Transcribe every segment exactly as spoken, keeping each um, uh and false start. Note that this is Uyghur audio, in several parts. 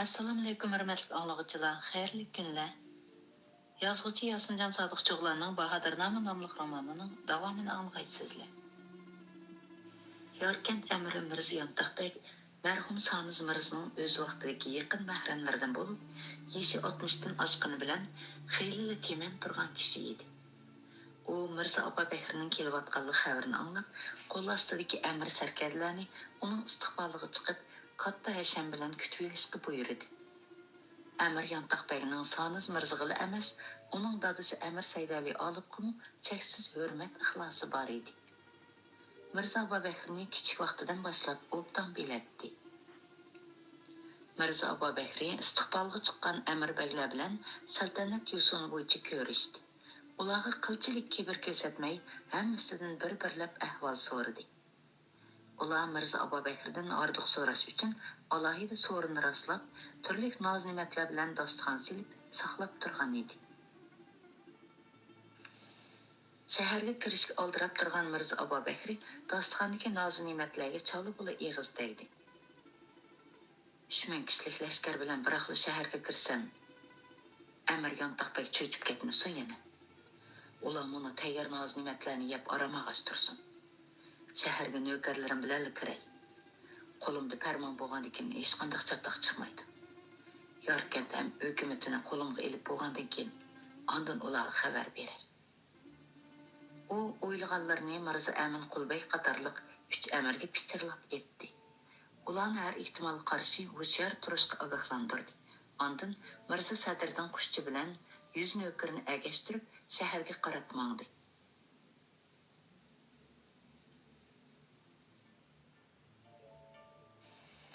ئەسسالامۇئەلەيكۇم، ھۆرمەتلىك ئاڭلىغۇچىلار، خەيرلىك كۈنلەر. يازغۇچى ياسىنجان سادىق چوغلاننىڭ باھادىرنامە ناملىق رومانىنىڭ داۋامىنى ئاڭلىغايسىزلەر. ياركەنت ئەمىرى مىرزا يانتاق بەگ مەرھۇم سانىز مىرزىنىڭ ئۆز ۋاقتىدىكى يېقىن مەھرەملىرىدىن بولۇپ، يېشى ئاتمىشتىن ئاشقىنى بىلەن خېلىلا تېمەن تۇرغان كىشى ئىدى. ئۇ مىرزا ئابابەكرىنىڭ كېلىۋاتقانلىق خەۋىرىنى ئاڭلاپ، قول ئاستىدىكى ئەمىر سەركەردىلەرنى ئۇنىڭ ئىستىقبالىغا چىقىپ، كاتتا ھەشەم بىلەن كۈتۈۋېلىشقا بۇيرۇدى. ئەمىر يانتاق بەگنىڭ سانىز مىرزىغىلا ئەمەس، ئۇنىڭ دادىسى ئەمىر سەيدەلى ئالىپقىمۇ چەكسىز ھۆرمەت ئىخلاسى بار ئىدى. مىرزا ئابابەكرىنى كىچىك ۋاقتىدىن باشلاپ ئوبدان بىلەتتى. مىرزا ئابابەكرى ئىستىقبالغا چىققان ئەمىر بەگلەر بىلەن سەلتەنەت يوسۇنى بويىچە كۆرۈشتى. ئۇلارغا قىلچىلىك كىبىر كۆرسەتمەي، ھەممىسىدىن بىر-بىرلەپ ئەھۋال سورىدى. ئۇلار مىرزا ئابابەكرىدىن ھاردۇق سوراش ئۈچۈن ئالاھىدە سورۇننى راسلاپ، تۈرلۈك ناز-نېمەتلەر بىلەن داستىخان سېلىپ ساقلاپ تۇرغان ئىدى. شەھەرگە كىرىشكە ئالدىراپ تۇرغان مىرزا ئابابەكرى داستىخاندىكى نازۇ نېمەتلەرگە چالا بۇلا ئېغىز تەگدى. ئۈچ مىڭ كىشىلىك لەشكەر بىلەن بىراقلا شەھەرگە كىرسەم، ئەمىر يانتاق بەگ چۆچۈپ كەتمىسۇن يەنە. ئۇلار مۇنۇ تەييار نازۇ نېمەتلەرنى يەپ ئارام ئالغاچ تۇرسۇن. شەھەرگە نۆكەرلىرىم بىلەنلا كىرەي. قولۇمدا پەرمان بولغاندىكىن ھېچقانداق چاتاق چىقمايدۇ. ياركەنت ھەم ھۆكۈمىتىنى قولۇمغا ئېلىپ بولغاندىن كېيىن، ئاندىن ئۇلارغا خەۋەر بېرەي. ئۇ ئويلىغانلىرىنى مىرزا ئەمىن قۇلبەگ قاتارلىق ئۈچ ئەمىرگە پىچىرلاپ ئېيتتى. ئۇلارنى ھەر ئېھتىمالغا قارشى ھوشيار تۇرۇشقا ئاگاھلاندۇردى. ئاندىن مىرزا سەدرىدىن قۇشچى بىلەن يۈز نۆكىرىنى ئەگەشتۈرۈپ، شەھەرگە قاراپ ماڭدى.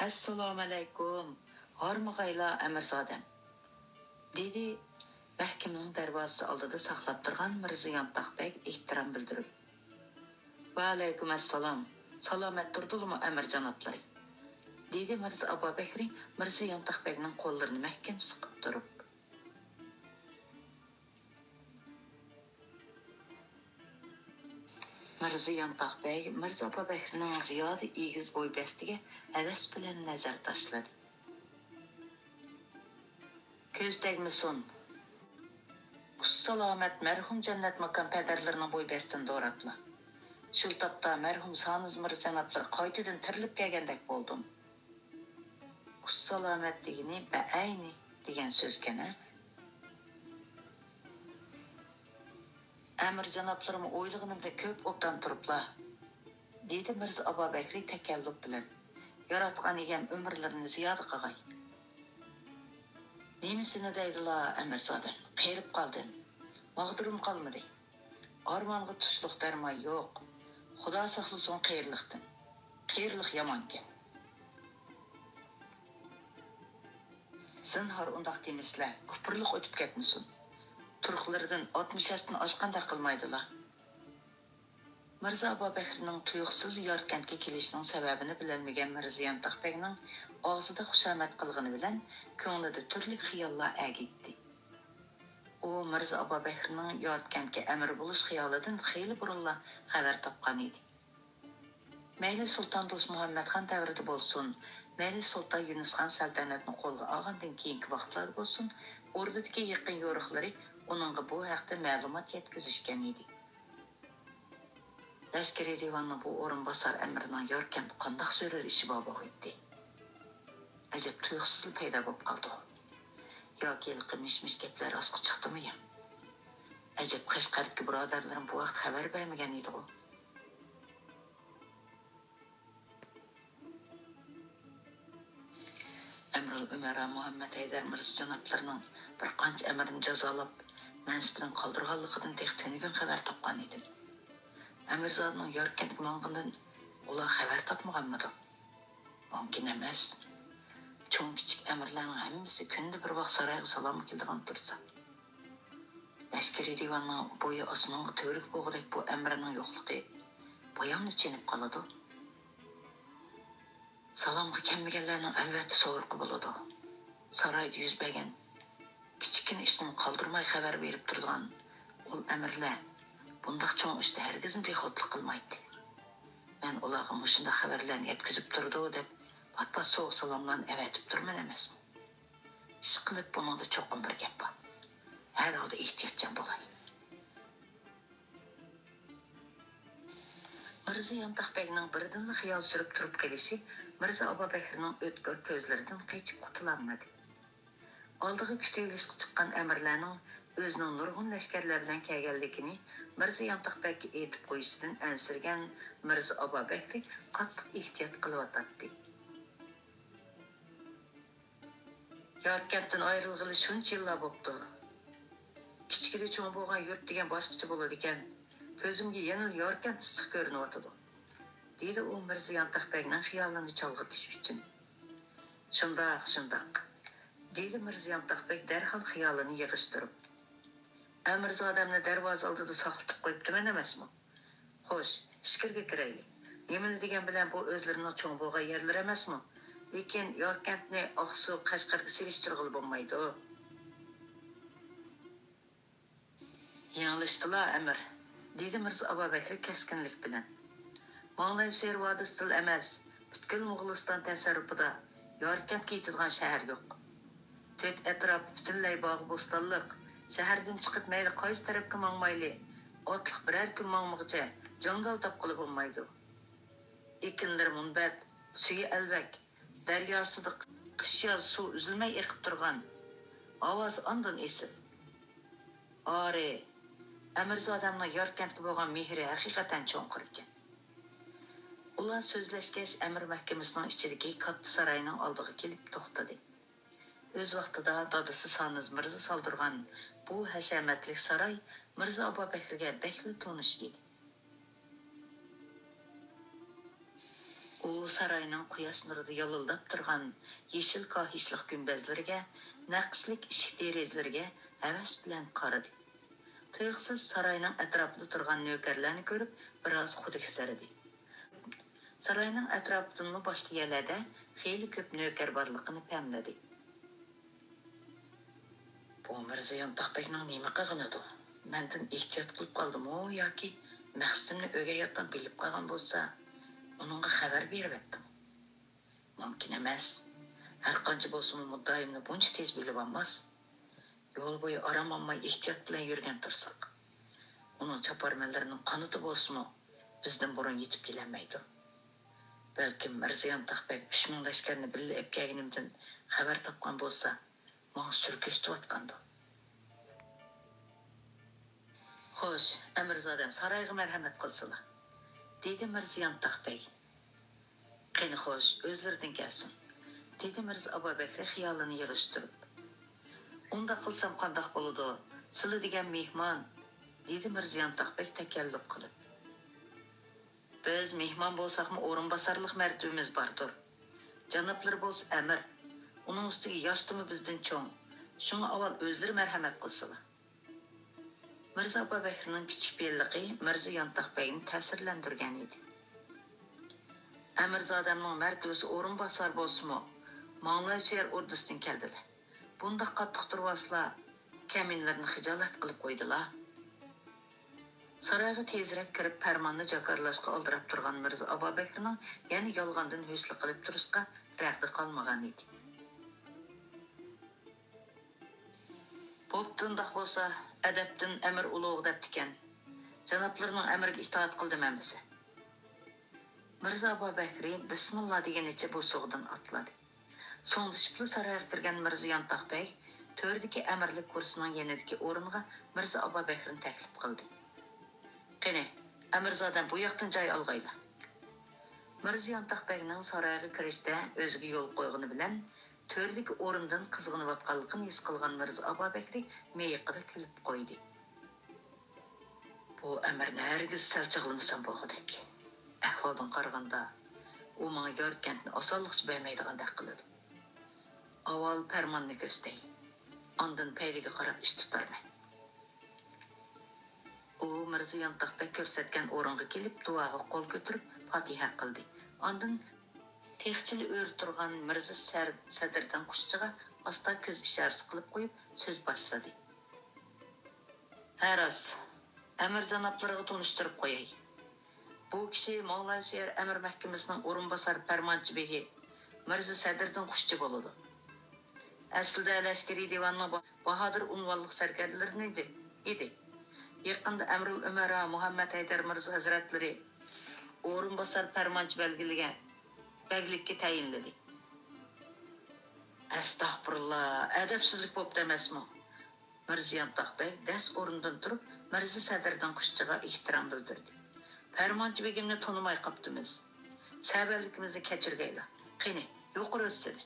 ئەسسالامۇئەلەيكۇم، ھارمىغايلا ئەمىرزادەم، دېدى مەھكىمىنىڭ دەرۋازىسى ئالدىدا ساقلاپ تۇرغان مىرزا يانتاق بەگ ئېھتىرام بىلدۈرۈپ. ۋەئەلەيكۇم ئەسسالام، سالامەت تۇردىلىمۇ ئەمىر جانابلىرى؟ دېدى مىرزا ئابابەكرى مىرزا يانتاق بەگنىڭ قوللىرىنى مەھكەم سىقىپ تۇرۇپ. مىرزا يانتاق بەگ مىرزا ئابابەكرىنىڭ زىيادە ئېگىز بوي بەستىگە ھەۋەس بىلەن نەزەر تاشلىدى. كۆز تەگمىسۇن! ئۇسسالامەت مەرھۇم جەننەت ماكان پەدەرلىرىنىڭ بوي بەستىنى دوراپلا، شۇ تاپتا مەرھۇم سانىز مىرزا جانابلىرى قايتىدىن تىرىلىپ كەلگەندەك بولدۇم. ئۇسسالامەت دېگىنى بەئەينى دېگەن سۆزكەن ھە. ئەمىر جانابلىرىمۇ ئويلىغىنىمدەك كۆپ ئوبدان تۇرۇپلا، دېدى مىرزا ئابابەكرى تەكەللۇپ بىلەن. ياراتقان ئىگەم ئۆمۈرلىرىنى زىيادە قىلغاي. نېمىسىنى دەيدىلا، ئەمىرزادەم، قېرىپ قالدىم. ماغدۇرۇم قالمىدى. ئارمانغا تۇشلۇق دەرمان يوق. خۇدا ساقلىسۇن قېرىلىقتىن. قېرىلىق يامانكەن. زىنھار ئۇنداق دېمىسىلە، كۇپۇرلۇق ئۆتۈپ كەتمىسۇن. تۇرقلىرىدىن ئاتمىش ياشتىن ئاشقاندەك قىلمايدىلا. مىرزا ئابابەكرىنىڭ تۇيۇقسىز ياركەنتكە كېلىشىنىڭ سەۋەبىنى بىلەلمىگەن مىرزا يانتاق بەگنىڭ ئاغزىدا خۇشامەت قىلغىنى بىلەن كۆڭلىدە تۈرلۈك خىياللار ئەگىيتتى. ئۇ مىرزا ئابابەكرىنىڭ ياركەنتكە ئەمىر بولۇش خىيالىدىن خېلى بۇرۇنلا خەۋەر تاپقان ئىدى. مەيلى سۇلتان دوستمۇھەممەتخان دەۋرىدە بولسۇن، مەيلى سۇلتان يۈنۈسخان سەلتەنەتنى قولغا ئالغاندىن كېيىنكى ۋاقىتلاردا بولسۇن، ئوردىدىكى يېقىن يورۇقلىرى ئۇنىڭغا بۇ ھەقتە مەلۇمات يەتكۈزۈشكەن ئىدى. لەشكىرىي دىۋاننىڭ بۇ ئورۇنباسار ئەمىرىنىڭ ياركەنتتە قانداق زۆرۈر ئىشى بار بولغىيتتى؟ ئەجەب تۇيۇقسىزلا پەيدا بولۇپ قالدىغۇ؟ ياكى ھېلىقى مىش-مىش گەپلەر راستقا چىقتىمۇ يا؟ ئەجەب قەشقەردىكى بۇرادەرلىرىم بۇ ھەقتە خەۋەر بەرمىگەن ئىدىغۇ؟ ئەمىرۇل ئۈمەرا مۇھەممەد ھەيدەر مىرزا جانابلىرىنىڭ بىر قانچە ئەمىرنى جازالاپ، مەنسىپىدىن قالدۇرغانلىقىدىن تېخى تۈنۈگۈن خەۋەر تاپقان ئىدىم. ئەمىرزادىنىڭ ياركەنتكە ماڭغىنىدىن ئۇلار خەۋەر تاپمىغانمىدۇ؟ مۇمكىن ئەمەس. چوڭ-كىچىك ئەمىرلەرنىڭ ھەممىسى كۈندە بىر ۋاق سارايغا سالامغا كېلىدىغان تۇرسا، لەشكىرىي دىۋاننىڭ بويى ئاسمانغا تۈۋرۈك بولغۇدەك بۇ ئەمىرنىڭ يوقلۇقى باياملا چېنىپ قالىدۇ. سالامغا كەلمىگەنلەرنىڭ ئەلۋەتتە سورىقى بولىدۇ. سارايدا يۈز بەرگەن كىچىككىنە ئىشنىمۇ قالدۇرماي خەۋەر بېرىپ تۇرىدىغان ئۇل ئەمىرلەر بۇنداق چوڭ ئىشتا ھەرگىزمۇ بىخۇدلۇق قىلمايتتى. مەن ئۇلارغا مۇشۇنداق خەۋەرلەرنى يەتكۈزۈپ تۇرىدۇ دەپ، پات-پات سوغا سالاملارنى ئەۋەتىپ تۇرىمەن ئەمەسمۇ؟ ئىشقىلىپ بۇنىڭدا چوقۇم بىر گەپ بار. ھەر ھالدا ئېھتىياتچان بولاي. مىرزا يانتاق بەگنىڭ بىردىنلا خىيال سۈرۈپ تۇرۇپ قېلىشى مىرزا ئابابەكرىنىڭ ئۆتكۈر كۆزلىرىدىن قېچىپ قۇتۇلالمىدى. ئالدىغا كۈتۈۋېلىشقا چىققان ئەمىرلەرنىڭ ئۆزىنىڭ نۇرغۇن لەشكەرلەر بىلەن كەلگەنلىكىنى مىرزا يانتاق بەگكە ئېيتىپ قويۇشىدىن ئەنسىرىگەن مىرزا ئابابەكرى قاتتىق ئېھتىيات قىلىۋاتاتتى. ياركەنتتىن ئايرىلغىلى شۇنچە يىللار بوپتۇ. كىچىكىدە چوڭ بولغان يۇرت دېگەن باشقىچە بولىدىكەن. كۆزۈمگە يەنىلا ياركەنت ئىسسىق كۆرۈنۈۋاتىدۇ، دېدى ئۇ مىرزا يانتاق بەگنىڭ خىيالىنى چالغىتىش ئۈچۈن. شۇنداق، شۇنداق، دېدى مىرزا يانتاق بەگ دەرھال خىيالىنى يىغىشتۇرۇپ. ئەمىرزادەمنى دەرۋازا ئالدىدا ساقلىتىپ قويۇپتىمەن ئەمەسمۇ؟ خوش، ئىچكىرىگە كىرەيلى. نېمىلا دېگەن بىلەن بۇ ئۆزلىرىنىڭ چوڭ بولغان يەرلىرى ئەمەسمۇ؟ لېكىن ياركەنتنى ئاقسۇ، قەشقەرگە سېلىشتۇرغىلى بولمايدۇ. يېڭىلىشتىلا، ئەمىر، دېدى مىرزا ئابابەكرى كەسكىنلىك بىلەن. ماڭلايسۇيەر ۋادىسىدىلا ئەمەس، پۈتكۈل موغۇلىستان تەسەررۇپىدا ياركەنتكە يېتىدىغان شەھەر يوق. تۆت ئەتراپ پۈتۈنلەي باغ-بوستانلىق. شەھەردىن چىقىپ مەيلى قايسى تەرەپكە ماڭمايلى، ئاتلىق بىرەر كۈن ماڭمىغۇچە جاڭگال تاپقىلى بولمايدۇ. ئېكىنلىرى مۇنبەت، سۈيى ئەلۋەك، دەرياسىدا قىش-ياز سۇ ئۈزۈلمەي ئېقىپ تۇرغان. ھاۋاسى ئاندىن ئېسىل. ئارى، ئەمىرزادەمنىڭ ياركەنتكە بولغان مېھرى ھەقىقەتەن چوڭقۇر ئىكەن. ئۇلار سۆزلەشكەچ، ئەمىر مەھكىمىسىنىڭ ئىچىدىكى كاتتا ساراينىڭ ئالدىغا كېلىپ توختىدى. ئۆز ۋاقتىدا دادىسى سانىز مىرزا سالدۇرغان بۇ ھەشەمەتلىك ساراي مىرزا ئابابەكرىگە بەكلا تونۇش ئىدى. ئۇ ساراينىڭ قۇياش نۇرىدا يالىلداپ تۇرغان يېشىل كاھىشلىق گۈمبەزلىرىگە، نەقىشلىك ئىشىك دېرىزىلىرىگە ھەۋەس بىلەن قارىدى. تۇيۇقسىز ساراينىڭ ئەتراپىدا تۇرغان نۆكەرلەرنى كۆرۈپ، بىراز خۇدۈكسىرىدى. ساراينىڭ ئەتراپىدىنمۇ باشقا يەرلەردە خېلى كۆپ نۆكەر بارلىقىنى پەملىدى. بۇ مىرزا يانتاق بەگنىڭ نېمە قىلغىنىدۇ؟ مەندىن ئېھتىيات قىلىپ قالدىمۇ ياكى مەقسىتىمنى ئۆگەي ئاتتىن بىلىپ قالغان بولسا، ئۇنىڭغا خەۋەر بېرىۋەتتىم. مۇمكىن ئەمەس. ھەرقانچە بولسىمۇ، مۇددىئايىمنى بۇنچە تېز بىلىۋالماس. يول بويى ئارام ئالماي ئېھتىيات بىلەن يۈرگەن تۇرساق، ئۇنىڭ چاپارمەنلىرىنىڭ قانىتى بولسىمۇ، بىزدىن بۇرۇن يېتىپ كېلەلمەيدۇ. بەلكىم مىرزا يانتاق بەگ ئۈچ مىڭ لەشكەرنى بىللە ئەپ كەلگىنىمدىن خەۋەر تاپقان بولسا، ماڭا سۈر كۆرسىتىۋاتقاندۇ؟ خوش، ئەمىرزادەم سارايغا مەرھەمەت قىلسىلا، دېدى مىرزا يانتاق بەگ. قېنى خوش، ئۆزلىرىدىن كەلسۇن، دېدى مىرزا ئابابەكرى خىيالىنى يىغىشتۇرۇپ. ئۇنداق قىلسام قانداق بولىدۇ؟ سىلە دېگەن مېھمان، دېدى مىرزا يانتاق بەگ تەكەللۇپ قىلىپ. بىز مېھمان بولساقمۇ ئورۇنباسارلىق مەرتىۋىمىز باردۇر. جانابلىرى بولسا ئەمىر، ئۇنىڭ ئۈستىگە ياشتىمۇ بىزدىن چوڭ. شۇڭا ئاۋۋال ئۆزلىرى مەرھەمەت قىلسىلا. مىرزا ئابابەكرىنىڭ كىچىك پېئىللىقى مىرزا يانتاق بەگنى تەسىرلەندۈرگەن ئىدى. ئەمىرزادەمنىڭ مەرتىۋىسى ئورۇنباسار بولسىمۇ، ماڭلايسۇيەر ئوردىسىدىن كەلدىلە. بۇنداق قاتتىق تۇرۇۋالسىلا، كەمىنىلىرىنى خىجالەت قىلىپ قويدىلا. سارايغا تېزرەك كىرىپ، پەرماننى جاكارلاشقا ئالدىراپ تۇرغان مىرزا ئابابەكرىنىڭ يەنە يالغاندىن ھۆسلە قىلىپ تۇرۇشقا رەغدى قالمىغان ئىدى. بوپتۇ، ئۇنداق بولسا، ئەدەپتىن ئەمىر ئۇلۇغ دەپتىكەن. جانابلىرىنىڭ ئەمرىگە ئىتائەت قىلدىم ئەمىسە. مىرزا ئابابەكرى بىسمىللا دېگىنىچە بوسۇغىدىن ئاتلىدى. سوڭدىشىپلا سارايغا كىرگەن مىرزا يانتاق بەگ تۆردىكى ئەمىرلىك كۇرسىنىڭ يېنىدىكى ئورۇنغا مىرزا ئابابەكرىنى تەكلىپ قىلدى. قېنى، ئەمىرزادەم بۇ ياقتىن جاي ئالغايلا. مىرزا يانتاق بەگنىڭ سارايغا كىرىشتە ئۆزىگە يول قويغىنى بىلەن تۆردىكى ئورنىدىن قىزغىنىۋاتقانلىقىنى ھېس قىلغان مىرزا ئابابەكرى مىيىقىدا كۈلۈپ قويدى. بۇ ئەمىرنى ھەرگىز سەل چاغلىمىسام بولغۇدەك. ئەھۋالدىن قارىغاندا، ئۇ ماڭا ياركەنتنى ئاسانلىقچە بەرمەيدىغاندەك قىلىدۇ. ئاۋۋال پەرماننى كۆرسىتەي. ئاندىن پەيلىگە قاراپ ئىش تۇتارمەن. ئۇ مىرزا يانتاق بەگ كۆرسەتكەن ئورۇنغا كېلىپ، دۇئاغا قول كۆتۈرۈپ، پاتىھە قىلدى. ئاندىن تېخىچىلا ئۆرە تۇرغان مىرزا سەر-، سەدىردىن قۇشچىغا ئاستا كۆز ئىشارىسى قىلىپ قويۇپ، سۆز باشلىدى. ھە راست، ئەمىر جانابلىرىغا تونۇشتۇرۇپ قوياي. بۇ كىشى ماڭلايسۇيەر ئەمىر مەھكىمىسىنىڭ ئورۇنباسار پەرمانچى بېگى مىرزا سەدىردىن قۇشچى بولىدۇ. ئەسلىدە لەشكىرىي دىۋاننىڭ با-، باھادىر ئۇنۋانلىق سەركەردىلىرىدىن ئىدى. يېقىندا ئەمىرۇل ئۆمەرا مۇھەممەد ھەيدەر مىرزا ھەزرەتلىرى ئورۇنباسار پەرمانچى بەلگىلىگەن بەگلىككە تەيىنلىدى. ئەستەغپۇرۇللا، ئەدەپسىزلىك بوپتۇ ئەمەسمۇ؟ مىرزا يانتاق بەگ دەس ئورنىدىن تۇرۇپ، مىرزا سەدىردىن قۇشچىغا ئېھتىرام بىلدۈردى. پەرمانچى بېگىمنى تونۇماي قاپتىمىز. سەۋەنلىكىمىزنى كەچۈرگەيلا. قېنى، يۇقىرى ئۆتسىلى.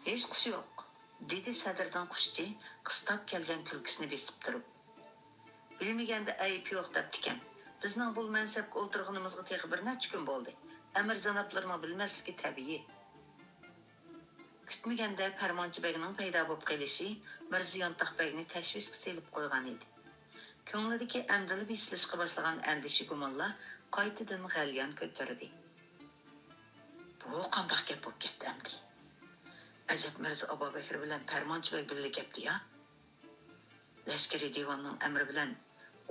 ھېچقىسى يوق، دېدى سەدىردىن قۇشچى قىستاپ كەلگەن كۈلكىسىنى بېسىپ تۇرۇپ. بىلمىگەندە ئەيىب يوق دەپتىكەن. بىزنىڭ بۇ مەنسەپكە ئولتۇرغىنىمىزغا تېخى بىر نەچچە كۈن بولدى. ئەمىر جانابلىرىنىڭ بىلمەسلىكى تەبىئىي. كۈتمىگەندە پەرمانچى بەگنىڭ پەيدا بولۇپ قېلىشى مىرزا يانتاق بەگنى تەشۋىشكە سېلىپ قويغان ئىدى. كۆڭلىدىكى ئەمدىلا بېسىلىشقا باشلىغان ئەندىشە گۇمانلار قايتىدىن غەليان كۆتۈردى. بۇ قانداق گەپ بولۇپ كەتتى ئەمدى؟ ئەجەب مىرزا ئابابەكرى بىلەن پەرمانچى بەگ بىللە كەپتۇ يا؟ لەشكىرىي دىۋاننىڭ ئەمرى بىلەن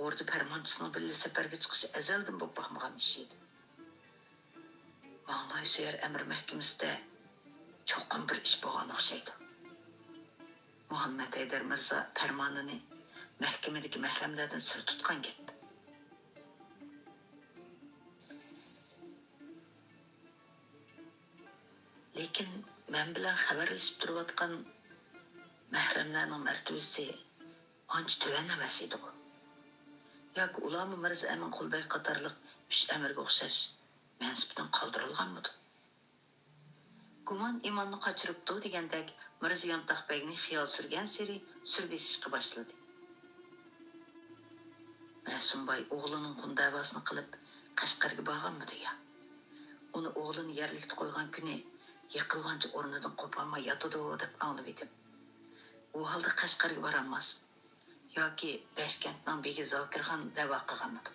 ئوردا پەرمانچىسىنىڭ بىللە سەپەرگە چىقىشى ئەزەلدىن بولۇپ باقمىغان ئىش ئىدى. ماڭلايسۆيەر ئەمىر مەھكىمىسىدە چوقۇم بىر ئىش بولغان ئوخشايدۇ. مۇھەممەد ھەيدەر مىرزا پەرمانىنى مەھكىمىدىكى مەھرەملەردىن سىر تۇتقان گەپ. لېكىن مەن بىلەن خەۋەرلىشىپ تۇرۇۋاتقان مەھرەملەرنىڭ مەرتىۋىسى ئانچە تۆۋەن ئەمەس ئىدىغۇ؟ ياكى ئۇلارمۇ مىرزا ئەمىن قۇلبەگ قاتارلىق ئۈچ ئەمىرگە ئوخشاش مەنسىپىدىن قالدۇرۇلغانمىدۇ؟ گۇمان ئىماننى قاچۇرۇپتۇ دېگەندەك، مىرزا يانتاق بەگنى خىيال سۈرگەنسېرى سۈر بېسىشقا باشلىدى. مەسۇم باي ئوغلىنىڭ خۇن دەۋاسىنى قىلىپ، قەشقەرگە بارغانمىدۇ يا؟ ئۇنى ئوغلىنى يەرلىكتە قويغان كۈنى يىقىلغانچە ئورنىدىن قوپالماي ياتىدۇ دەپ ئاڭلىۋىدىم. ئۇ ھالدا قەشقەرگە بارالماس. ياكى بەشكەنتنىڭ بېگى زاكىرخان دەۋا قىلغانمىدۇ؟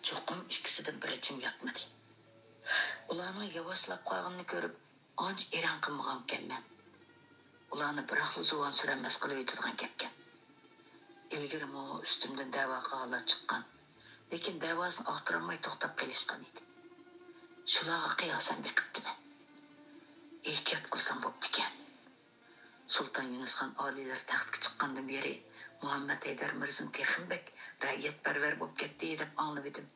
چوقۇم ئىككىسىدىن بىرى جىم ياتمىدى. ئۇلارنىڭ ياۋاشلاپ قالغىنىنى كۆرۈپ، ئانچە ئېرەن قىلمىغانكەنمەن. ئۇلارنى بىراقلا زۇۋان سۈرەلمەس قىلىۋېتىدىغان گەپكەن. ئىلگىرىمۇ ئۈستۈمدىن دەۋا قىلغانلار چىققان. لېكىن دەۋاسىنى ئاختۇرالماي توختاپ قېلىشقان ئىدى. شۇلارغا قىياسەن بېقىپتىمەن. ئېھتىيات قىلسام بوپتىكەن. سۇلتان يۇنۇسخان ئالىيلىرى تەختكە چىققاندىن بېرى مۇھەممەد ھەيدەر مىرزىم تېخىمۇ بەك رەئىيەتپەرۋەر بوپ كەتتى دەپ ئاڭلىۋىدىم.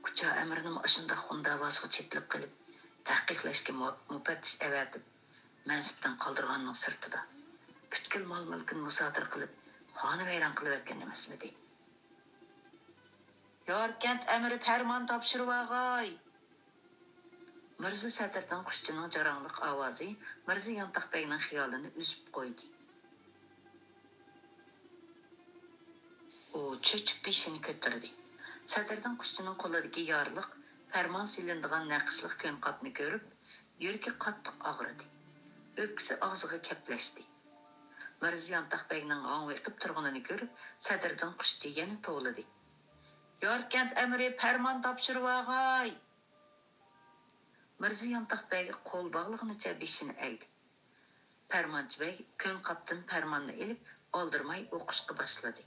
كۇچا ئەمىرىنىمۇ ئاشۇنداق خۇن داۋاسىغا چېتىلىپ قېلىپ، تەھقىقلەشكە مۇ-، مۇپەتتىش ئەۋەتىپ، مەنسىپىدىن قالدۇرغاننىڭ سىرتىدا، پۈتكۈل مال-مۈلكىنى مۇسادىرە قىلىپ، خانىۋەيران قىلىۋەتكەن ئەمەسمىدى؟ ياركەنت ئەمىرى پەرمان تاپشۇرۇۋالغاي! مىرزا سەدىردىن قۇشچىنىڭ جاراڭلىق ئاۋازى مىرزا يانتاق بەگنىڭ خىيالىنى ئۈزۈپ قويدى. ئۇ چۆچۈپ بېشىنى كۆتۈردى. سەدىردىن قۇشچىنىڭ قولىدىكى يارلىق، پەرمان سېلىنىدىغان نەقىشلىق كۆن قاپنى كۆرۈپ، يۈرىكى قاتتىق ئاغرىدى. ئۆپكىسى ئاغزىغا كەپلەشتى. مىرزا يانتاق بەگنىڭ ھاڭۋېقىپ تۇرغىنىنى كۆرۈپ، سەدىردىن قۇشچى يەنە توۋلىدى. ياركەنت ئەمىرى پەرمان تاپشۇرۇۋالغاي! مىرزا يانتاق بەگ قول باغلىغىنىچە بېشىنى ئەگدى. پەرمانچى بەگ كۆن قاپتىن پەرماننى ئېلىپ، ئالدىرىماي ئوقۇشقا باشلىدى.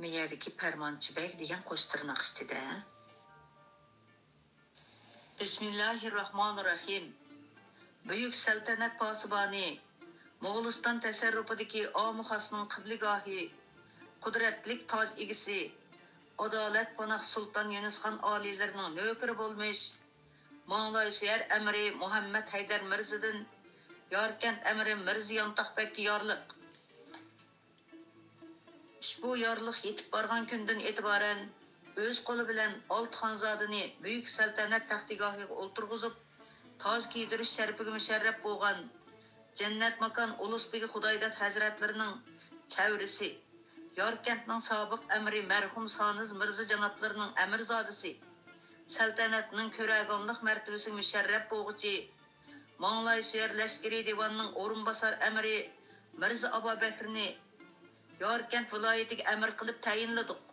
مېيەدىكى پەرمانچى بەگ دېگەن قوش تىرناق ئىچىدە. بىسمىللاھىرراھمانىرراھىم. بۈيۈك سەلتەنەت پاسىبانى، موغۇلىستان تەسەررۇپىدىكى ئامۇ خاسنىڭ قىبلىگاھى، قۇدرەتلىك تاج ئىگىسى، ئادالەت پاناھ سۇلتان يۈنۈسخان ئالىيلىرىنىڭ نۆكىرى بولمىش، ماڭلايسۆيەر ئەمىرى مۇھەممەد ھەيدەر مىرزىدىن ياركەنت ئەمىرى مىرزا يانتاق بەگكە يارلىق. ئۇشبۇ يارلىق يېتىپ بارغان كۈندىن ئېتىبارەن، ئۆز قولى بىلەن ئالتە خانزادىنى بۈيۈك سەلتەنەت تەختىگاھىغا ئولتۇرغۇزۇپ، تاج كىيدۈرۈش شەرىپىگە مۇشەررەپ بولغان جەننەت ماكان ئۇلۇس بېگى خۇدايداد ھەزرەتلىرىنىڭ چەۋرىسى، ياركەنتنىڭ سابىق ئەمىرى مەرھۇم سانىز مىرزا جانابلىرىنىڭ ئەمىرزادىسى، سەلتەنەتنىڭ كۆرەگانلىق مەرتىۋىسىگە مۇشەررەپ بولغۇچى، ماڭلايسۆيەر لەشكىرىي دىۋاننىڭ ئورۇنباسار ئەمىرى مىرزا ئابابەكرىنى ياركەنت ۋىلايىتىگە ئەمىر قىلىپ تەيىنلىدۇق.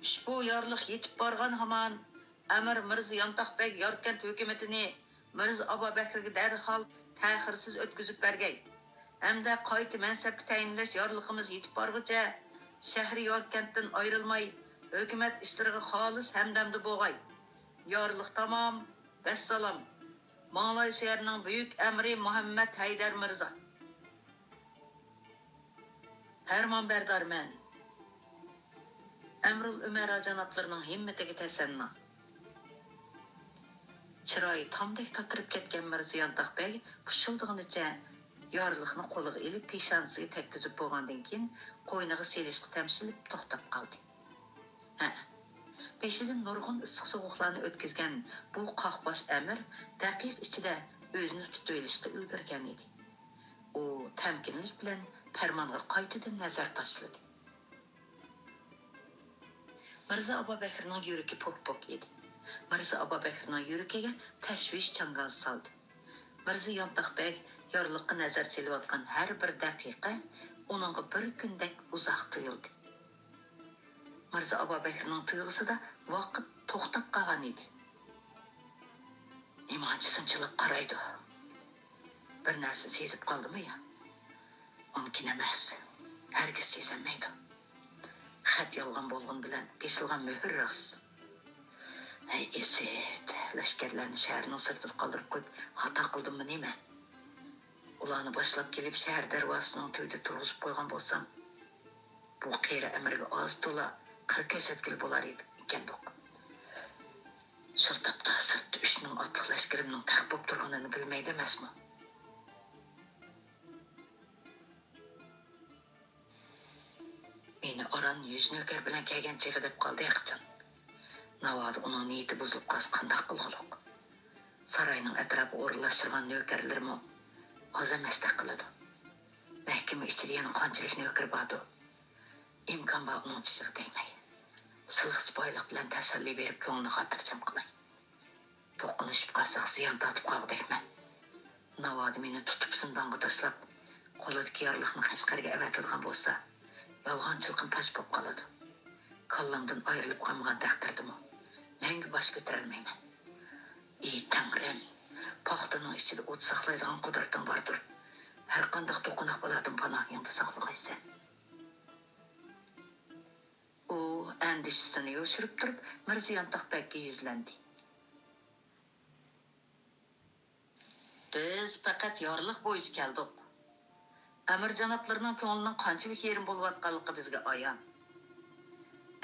ئۇشبۇ يارلىق يېتىپ بارغان ھامان، ئەمىر مىرزا يانتاق بەگ ياركەنت ھۆكۈمىتىنى مىرزا ئابابەكرىگە دەرھال تەخىرسىز ئۆتكۈزۈپ بەرگەي. ھەمدە قايتا مەنسەپكە تەيىنلەش يارلىقىمىز يېتىپ بارغۇچە، شەھىرى ياركەنتتىن ئايرىلماي، ھۆكۈمەت ئىشلىرىغا خالىس ھەمدەمدە بولغاي. يارلىق تامام، ۋەسسالام. ماڭلاي شەھەرنىڭ بۈيۈك ئەمىرى مۇھەممەد ھەيدەر مىرزا. پەرمانبەردارمەن. ئەمرۇل ئۈمەرا جانابلىرىنىڭ ھىممىتىگە تەسەننا. چىرايى تامدەك تاتىرىپ كەتكەن مىرزا يانتاق بەگ پۇشۇلدىغىنىچە يارلىقنى قولىغا ئېلىپ، پېشانىسىگە تەگكۈزۈپ بولغاندىن كېيىن، قوينىغا سېلىشقا تەمشىلىپ توختاپ قالدى. ھە، بېشىدىن نۇرغۇن ئىسسىق سوغۇقلارنى ئۆتكۈزگەن بۇ قاقباش ئەمىر دەقىقە ئىچىدە ئۆزىنى تۇتۇۋېلىشقا ئۈلگۈرگەن ئىدى. ئۇ تەمكىنلىك بىلەن پەرمانغا قايتىدىن نەزەر تاشلىدى. مىرزا ئابابەكرىنىڭ يۈرىكى پوك-پوك ئىدى. مىرزا ئابابەكرىنىڭ يۈرىكىگە تەشۋىش چاڭگال سالدى. مىرزا يانتاق بەگ يارلىققا نەزەر سېلىۋاتقان ھەر بىر دەقىقە ئۇنىڭغا بىر كۈندەك ئۇزاق تۇيۇلدى. مىرزا ئابابەكرىنىڭ تۇيغۇسىدا ۋاقىت توختاپ قالغان ئىدى. نېمانچە سىنچىلاپ قارايدۇ؟ بىر نەرسە سېزىپ قالدىمۇ يا؟ مۇمكىن ئەمەس. ھەرگىز سېزەلمەيدۇ. خەت يالغان بولغىنى بىلەن بېسىلغان مۆھۈر راست. ھەي ئىسىت، لەشكەرلەرنى شەھەرنىڭ سىرتىدا قالدۇرۇپ قويۇپ خاتا قىلدىممۇ نېمە؟ ئۇلارنى باشلاپ كېلىپ شەھەر دەرۋازىسىنىڭ تۈۋىدە تۇرغۇزۇپ قويغان بولسام، بۇ قېرى ئەمىرگە ئاز-تولا قىر كۆرسەتكىلى بولار ئىدى ئىكەندۇق. شۇ تاپتا سىرتتا ئۈچ مىڭ ئاتلىق لەشكىرىمنىڭ تەق بولۇپ تۇرغىنىنى بىلمەيدۇ ئەمەسمۇ؟ مېنى ئاران يۈز نۆكەر بىلەن كەلگەن چېغى دەپ قالدى ھېقىچان. ناۋادا ئۇنىڭ نىيىتى بۇزۇلۇپ قالسا قانداق قىلغۇلۇق؟ ساراينىڭ ئەتراپىغا ئورۇنلاشتۇرغان نۆكەرلىرىمۇ ئاز ئەمەستەك قىلىدۇ. مەھكىمە ئىچىدە يەنە قانچىلىك نۆكىرى باردۇ؟ ئىمكان بار ئۇنىڭ چىشىغا تەگمەي. سىلىقچە بايلىق بىلەن تەسەللى بېرىپ كۆڭلىنى خاتىرجەم قىلاي. توقۇنۇشۇپ قالساق زىيان تارتىپ قالغۇدەكمەن. ناۋادا مېنى تۇتۇپ زىندانغا تاشلاپ، قولىدىكى يارلىقنى قەشقەرگە ئەۋەتىدىغان بولسا، يالغانچىلىقىم پاش بولۇپ قالىدۇ. كاللامدىن ئايرىلىپ قالمىغان تەقدىردىمۇ، مەڭگۈ باش كۆتۈرەلمەيمەن. ئى تەڭرىم، پاختىنىڭ ئىچىدە ئوت ساقلايدىغان قۇدرىتىڭ باردۇر. ھەرقانداق توقۇناق بالاردىن پاناھىڭدا ساقلىغايسەن. ئۇ ئەندىشىسىنى يوشۇرۇپ تۇرۇپ، مىرزا يانتاق بەگكە يۈزلەندى. بىز پەقەت يارلىق بويىچە كەلدۇق. ئەمىر جانابلىرىنىڭ كۆڭلىنىڭ قانچىلىك يېرىم بولۇۋاتقانلىقى بىزگە ئايان.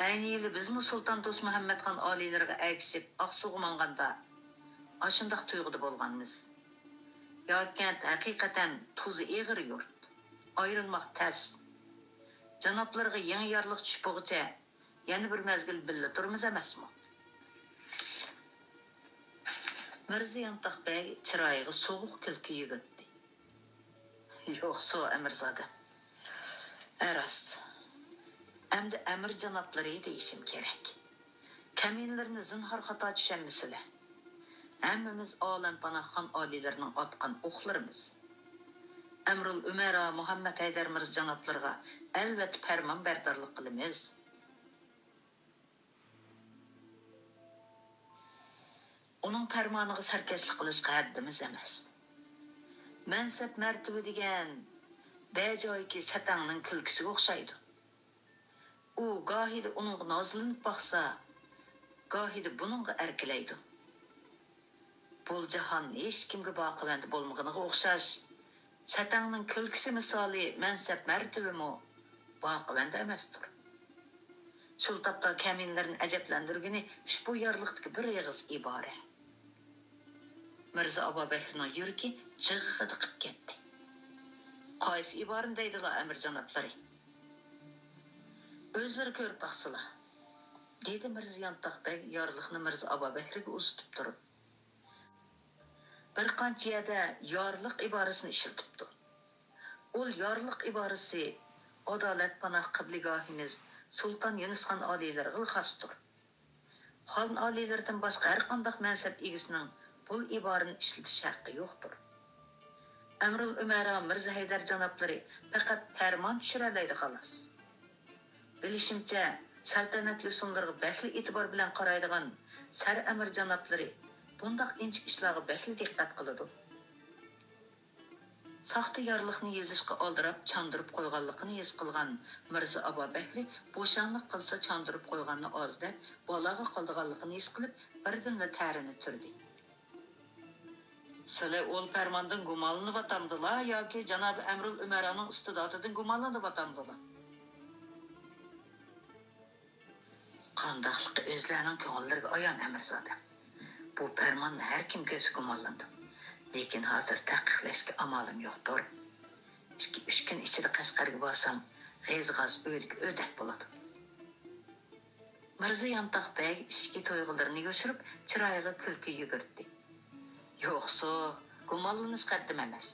ئەينى يىلى بىزمۇ سۇلتان دوستمۇھەممەتخان ئالىيلىرىغا ئەگىشىپ ئاقسۇغا ماڭغاندا، ئاشۇنداق تۇيغۇدا بولغانمىز. ياركەنت ھەقىقەتەن تۇزى ئېغىر يۇرت. ئايرىلماق تەس. جانابلىرىغا يېڭى يارلىق چۈشۈپ بولغۇچە يەنە بىر مەزگىل بىللە تۇرىمىز ئەمەسمۇ؟ مىرزا يانتاق بەگ چىرايىغا سوغۇق كۈلكە يۈگۈردى. يوقسۇ، ئەمىرزادە. ھە، راست. ئەمدى ئەمىر جانابلىرى دېيىشىم كېرەك. كەمىنىلىرىنى زىنھار خاتا چۈشەنمىسىلە. ھەممىمىز ئالەمپاناھ خان ئالىيلىرىنىڭ ئاتقان ئوقلىرىمىز. ئەمرۇل ئۈمەرا مۇھەممەد ھەيدەر مىرزا جانابلىرىغا ئەلۋەتتە پەرمان بەردارلىق قىلىمىز. ئۇنىڭ پەرمانىغا سەركەشلىك قىلىشقا ھەددىمىز ئەمەس. مەنسەپ مەرتىۋە دېگەن بەجايىكى سەتەڭنىڭ كۈلكىسىگە ئوخشايدۇ. ئۇ گاھىدا ئۇنىڭغا نازلىنىپ باقسا، گاھىدا بۇنىڭغا ئەركىلەيدۇ. بۇ جاھان ھېچكىمگە باقىۋەندە بولمىغىنىغا ئوخشاش، سەتەڭنىڭ كۈلكىسى مىسالى مەنسەپ مەرتىۋىمۇ باقىۋەندە ئەمەستۇر. شۇ تاپتا كەمىنىلەرنى ئەجەبلەندۈرگىنى ئۇشبۇ يارلىقتىكى بىر ئېغىز ئىبارە. مىرزا ئابابەكرىنىڭ يۈرىكى جىغغىدە قىپ كەتتى. قايسى ئىبارىنى دەيدىلا، ئەمىر جانابلىرى؟ ئۆزلىرى كۆرۈپ باقسىلا، دېدى مىرزا يانتاق بەگ يارلىقنى مىرزا ئابابەكرىگە ئۇزىتىپ تۇرۇپ. بىر قانچە يەردە يارلىق ئىبارىسىنى ئىشلىتىپتۇ. ئۇ يارلىق ئىبارىسى ئادالەتپاناھ قىبلىگاھىمىز سۇلتان يۇنۇسخان ئالىيلىرىغىلا خاستۇر. خان ئالىيلىرىدىن باشقا ھەرقانداق مەنسەپ ئىگىسىنىڭ بۇ ئىبارىنى ئىشلىتىش ھەققى يوقتۇر. ئەمرۇل ئۈمەرا مىرزا ھەيدەر جانابلىرى پەقەت پەرمان چۈشۈرەلەيدۇ، خالاس. بىلىشىمچە، سەلتەنەت يوسۇنلىرىغا بەكلا ئېتىبار بىلەن قارايدىغان سەر ئەمىر جانابلىرى بۇنداق ئىنچىكە ئىشلارغا بەكلا دىققەت قىلىدۇ. ساختا يارلىقنى يېزىشقا ئالدىراپ چاندۇرۇپ قويغانلىقىنى ھېس قىلغان مىرزا ئابابەكرى بوشاڭلىق قىلسا چاندۇرۇپ قويغاننى ئاز دەپ، بالاغا قالىدىغانلىقىنى ھېس قىلىپ، بىردىنلا تەرىنى تۈردى. سىلى ئۇل پەرماندىن گۇمانلىنىۋاتامدىلا ياكى جانابى ئەمرۇل ئۈمەرانىڭ ئىستىداتىدىن گۇمانلىنىۋاتامدىلا؟ قانداقلىقى ئۆزلەرنىڭ كۆڭۈللىرىگە ئايان، ئەمىرزادە. بۇ پەرماننى ھەر كىم كۆرسە گۇمانلىنىدۇ. لېكىن ھازىر تەھقىقلەشكە ئامالىم يوقتۇر. ئىككى، ئۈچ كۈن ئىچىدە قەشقەرگە بارسام، غېزىغاز ئۆيدىكى ئۆردەك بولىدۇ. مىرزا يانتاق بەگ ئىچكى تۇيغۇلىرىنى يوشۇرۇپ، چىرايىغا كۈلكە يۈگۈردى. يوقسۇ، گۇمانلىنىشقا ھەددىم ئەمەس.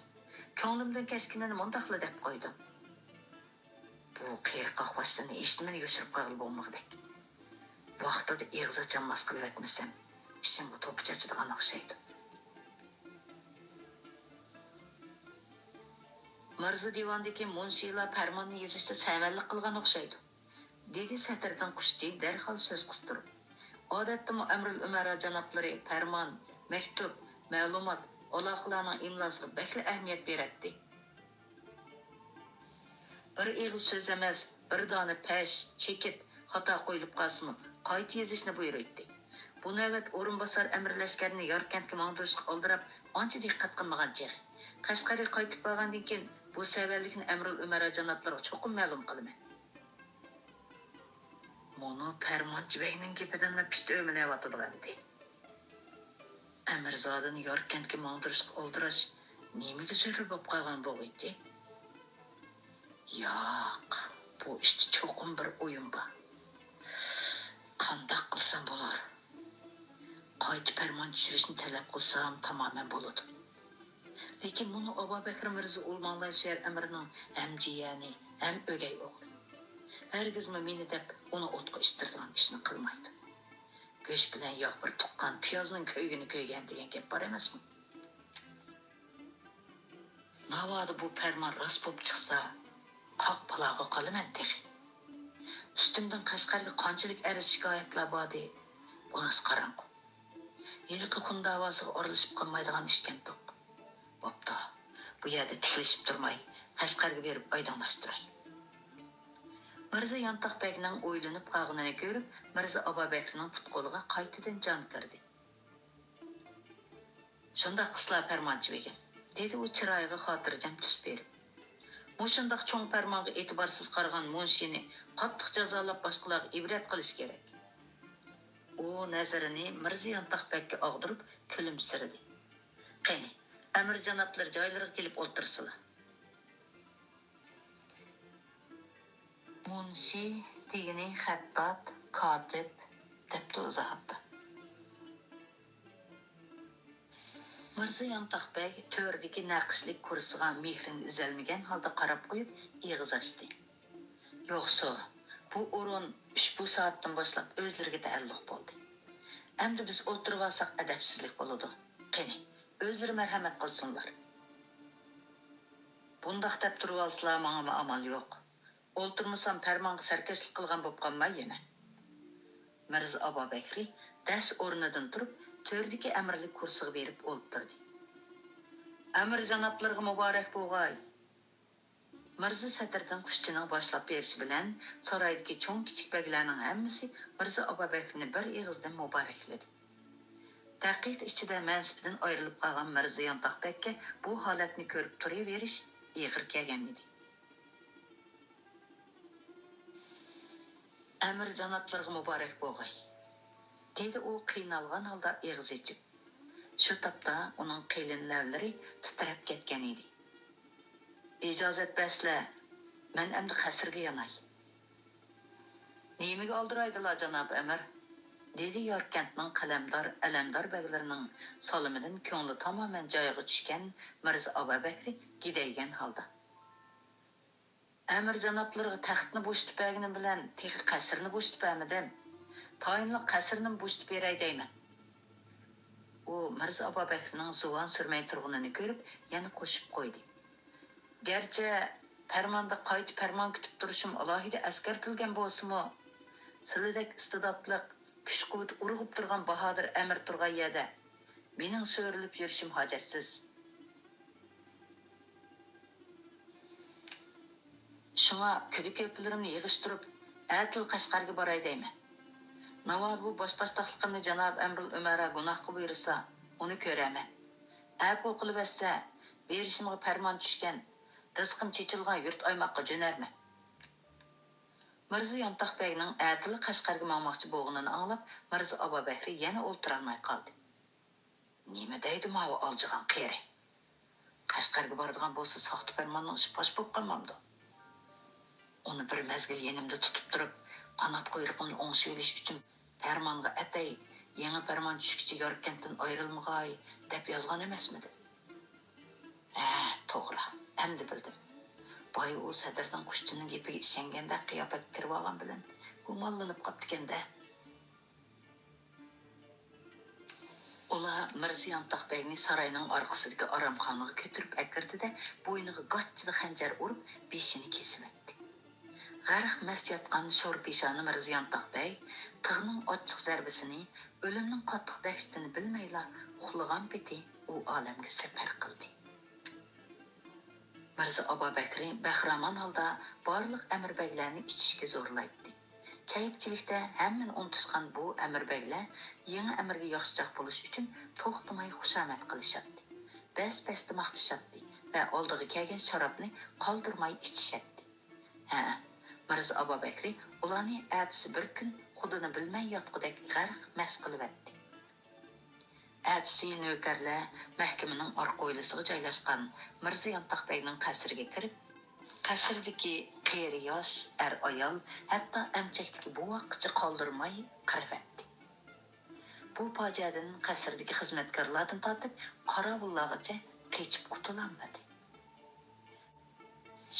كۆڭلۈمدىن كەچكىنىنى مۇنداقلا دەپ قويدۇم. بۇ قېرى قاقباشلىرىنى ھېچنېمىنى يوشۇرۇپ قالغىلى بولمىغۇدەك. ۋاقتىدا ئېغىز ئاچالماس قىلىۋەتمىسەم، ئىشىمغا توپا چاچىدىغان ئوخشايدۇ. مىرزا دىۋاندىكى مۇنشىلار پەرماننى يېزىشتا سەۋەنلىك قىلغان ئوخشايدۇ، دېدى سەتىردىن قۇشچى دەرھال سۆز قىستۇرۇپ. ئادەتتىمۇ ئەمرۇل ئۈمەرا جانابلىرى پەرمان، مەكتۇپ، مەلۇمات، ئالاقىلارنىڭ ئىملاسىغا بەكلا ئەھمىيەت بېرەتتى. بىر ئېغىز سۆز ئەمەس، بىر دانە پەش، چېكىت خاتا قويۇلۇپ قالسىمۇ، قايتا يېزىشنى بۇيرۇيتتى. بۇ نۆۋەت ئورۇنباسار ئەمىر لەشكەرنى ياركەنتكە ماڭدۇرۇشقا ئالدىراپ، ئانچە دىققەت قىلمىغان چېغى. قەشقەرگە قايتىپ بارغاندىن كېيىن، بۇ سەۋەنلىكنى ئەمرۇل ئۈمەرا جانابلىرىغا چوقۇم مەلۇم قىلىمەن. مۇنۇ پەرمانچى بەگنىڭ گېپىدىنلا پىت ئۆمىلەۋاتىدىغۇ ئەمدى. ئەمىرزادىنى ياركەنتكە ماڭدۇرۇشقا ئالدىراش نېمىگە زۆرۈر بولۇپ قالغان بولغىيتى؟ ياق، بۇ ئىشتا چوقۇم بىر ئويۇن بار. قانداق قىلسام بولار؟ قايتا پەرمان چۈشۈرۈشنى تەلەپ قىلسام تامامەن بولىدۇ. لېكىن مۇنۇ ئابابەكرى مىرزا ئۇل ماڭلايسۇيەر ئەمىرنىڭ ھەم جىيەنى، ھەم ئۆگەي ئوغلى. ھەرگىزمۇ مېنى دەپ ئۇنى ئوتقا ئىتتىرىدىغان ئىشنى قىلمايدۇ. گۆش بىلەن ياغ بىر تۇغقان، پىيازنىڭ كۆيگىنى كۆيگەن دېگەن گەپ بار ئەمەسمۇ؟ ناۋادا بۇ پەرمان راست بولۇپ چىقسا، قاق بالاغا قالىمەن تېخى. ئۈستۈمدىن قەشقەرگە قانچىلىك ئەرز-شىكايەتلەر باردى، بۇنىسى قاراڭغۇ. ھېلىقى خۇن داۋاسىغا ئارىلىشىپ قالمايدىغان ئىشكەنتۇق. بوپتۇ، بۇ يەردە تىكلىشىپ تۇرماي، قەشقەرگە بېرىپ ئايدىڭلاشتۇراي. مىرزا يانتاق بەگنىڭ ئويلىنىپ قالغىنىنى كۆرۈپ، مىرزا ئابابەكرىنىڭ پۇت-قولىغا قايتىدىن جان كىردى. شۇنداق قىلسىلا، پەرمانچى بېگىم، دېدى ئۇ چىرايىغا خاتىرجەم تۈس بېرىپ. مۇشۇنداق چوڭ پەرمانغا ئېتىبارسىز قارىغان مۇنشىنى قاتتىق جازالاپ، باشقىلارغا ئىبرەت قىلىش كېرەك. ئۇ نەزىرىنى مىرزا يانتاق بەگكە ئاغدۇرۇپ كۈلۈمسىرىدى. قېنى، ئەمىر جانابلىرى جايلىرىغا كېلىپ ئولتۇرسىلا. مۇنشى دېگىنى خەتتات، كاتىپ، دەپتۇ ئىزاھاتتا. مىرزا يانتاق بەگ تۆردىكى نەقىشلىك كۇرسىغا مېھرىنى ئۈزەلمىگەن ھالدا قاراپ قويۇپ، ئېغىز ئاچتى. يوقسۇ، بۇ ئورۇن ئۈچ بۇ سائەتتىن باشلاپ ئۆزلىرىگە تەئەللۇق بولدى. ئەمدى بىز ئولتۇرۇۋالساق ئەدەپسىزلىك بولىدۇ. قېنى، ئۆزلىرى مەرھەمەت قىلسۇنلار. بۇنداق دەپ تۇرۇۋالسىلا، ماڭىمۇ ئامال يوق. ئولتۇرمىسام، پەرمانغا سەركەشلىك قىلغان بولۇپ قالماي يەنە. مىرزا ئابابەكرى دەس ئورنىدىن تۇرۇپ، تۆردىكى ئەمىرلىك كۇرسىغا بېرىپ ئولتۇردى. ئەمىر جانابلىرىغا مۇبارەك بولغاي! مىرزا سەتىردىن قۇشچىنىڭ باشلاپ بېرىشى بىلەن، سارايدىكى چوڭ-كىچىك بەگلەرنىڭ ھەممىسى مىرزا ئابابەكرىنى بىر ئېغىزدىن مۇبارەكلىدى. دەقىقە ئىچىدە مەنسىپىدىن ئايرىلىپ قالغان مىرزا يانتاق بەگكە بۇ ھالەتنى كۆرۈپ تۇرۇۋېرىش ئېغىر كەلگەن ئىدى. ئەمىر جانابلىرىغا مۇبارەك بولغاي، دېدى ئۇ قىينالغان ھالدا ئېغىز ئېچىپ. شۇ تاپتا ئۇنىڭ قېلىن لەۋلىرى تىترەپ كەتكەن ئىدى. ئىجازەت بەرسىلە، مەن ئەمدى قەسىرگە ياناي. نېمىگە ئالدىرايدىلا، جانابىي ئەمىر؟ دېدى ياركەنتنىڭ قەلەمدار، ئەلەمدار بەگلىرىنىڭ سالىمىدىن كۆڭلى تامامەن جايىغا چۈشكەن مىرزا ئابابەكرى گىدەيگەن ھالدا. ئەمىر جانابلىرىغا تەختنى بوشىتىپ بەرگىنىم بىلەن تېخى قەسىرنى بوشىتىپ بەرمىدىم. تايىنلىق قەسىرنىمۇ بوشىتىپ بېرەي دەيمەن. ئۇ مىرزا ئابابەكرىنىڭ زۇۋان سۈرمەي تۇرغىنىنى كۆرۈپ، يەنە قوشۇپ قويدى. گەرچە پەرماندا قايتا پەرمان كۈتۈپ تۇرۇشۇم ئالاھىدە ئەسكەرتىلگەن بولسىمۇ، سىلىدەك ئىستىداتلىق، كۈچ-قۇۋۋىتى ئۇرغۇپ تۇرغان باھادىر ئەمىر تۇرغان يەردە مېنىڭ سۆرىلىپ يۈرۈشۈم ھاجەتسىز. شۇڭا كۈدە-كۆپىلىرىمنى يىغىشتۇرۇپ، ئەتىلا قەشقەرگە باراي دەيمەن. ناۋادا بۇ باش-باشتاقلىقىمنى جانابى ئەمرۇل ئۆمەرا گۇناھقا بۇيرۇسا، ئۇنى كۆرەرمەن. ئەپۇ قىلىۋەتسە، بېرىشىمغا پەرمان چۈشكەن، رىزقىم چېچىلغان يۇرت-ئايماققا جۆنەرمەن. مىرزا يانتاق بەگنىڭ ئەتىلا قەشقەرگە ماڭماقچى بولغىنىنى ئاڭلاپ، مىرزا ئابابەكرى يەنە ئولتۇرالماي قالدى. نېمە دەيدۇ ماۋۇ ئالجىغان قېرى؟ قەشقەرگە بارىدىغان بولسا، ساختا پەرماننىڭ ئىشى پاش بولۇپ قالمامدۇ؟ ئۇنى بىر مەزگىل يېنىمدا تۇتۇپ تۇرۇپ، قانات قۇيرۇقۇمنى ئوڭشىۋېلىش ئۈچۈن پەرمانغا ئەتەي، يېڭى پەرمان چۈشكىچە ياركەنتتىن ئايرىلمىغاي، دەپ يازغان ئەمەسمىدىم؟ ھە، توغرا، ئەمدى بىلدىم. بايا ئۇ سەدىردىن قۇشچىنىڭ گېپىگە ئىشەنگەندەك قىياپەتكە كىرىۋالغان بىلەن گۇمانلىنىپ قاپتىكەن-دە. ئۇلار مىرزا يانتاق بەگنى ساراينىڭ ئارقىسىدىكى ئارامخانىغا كۆتۈرۈپ ئەكىردى-دە، بوينىغا گاچچىدا خەنجەر ئۇرۇپ، بېشىنى كېسىۋەتتى. غەرق مەست ياتقان شور پېشانە مىرزا يانتاق بەگ تىغنىڭ ئاچچىق زەربىسىنى، ئۆلۈمنىڭ قاتتىق دەھشىتىنى بىلمەيلا ئۇخلىغان پېتى ئۇ ئالەمگە سەپەر قىلدى. مىرزا ئابابەكرى بەخىرامان ھالدا بارلىق ئەمىر بەگلەرنى ئىچىشكە زورلايتتى. كەيپچىلىكتە ھەممىنى ئۇنتۇشقان بۇ ئەمىر بەگلەر يېڭى ئەمىرگە ياخشىچاق بولۇش ئۈچۈن توختىماي خۇشامەت قىلىشاتتى. بەس-بەستە ماختىشاتتى ۋە ئالدىغا كەلگەن شارابنى قالدۇرماي ئىچىشەتتى. ھە، مىرزا ئابابەكرى ئۇلارنى ئەتىسى بىر كۈن خۇدىنى بىلمەي ياتقۇدەك غەرق مەست قىلىۋەتتى. ئەتىسى نۆكەرلەر مەھكىمىنىڭ ئارقا ھويلىسىغا جايلاشقان مىرزا يانتاق بەگنىڭ قەسرىگە كىرىپ، قەسىردىكى قېرى-ياش، ئەر-ئايال، ھەتتا ئەمچەكتىكى بوۋاققىچە قالدۇرماي قىرىۋەتتى. بۇ پاجىئەدىن قەسىردىكى خىزمەتكارلاردىن تارتىپ قاراۋۇللارغىچە قېچىپ قۇتۇلالمىدى.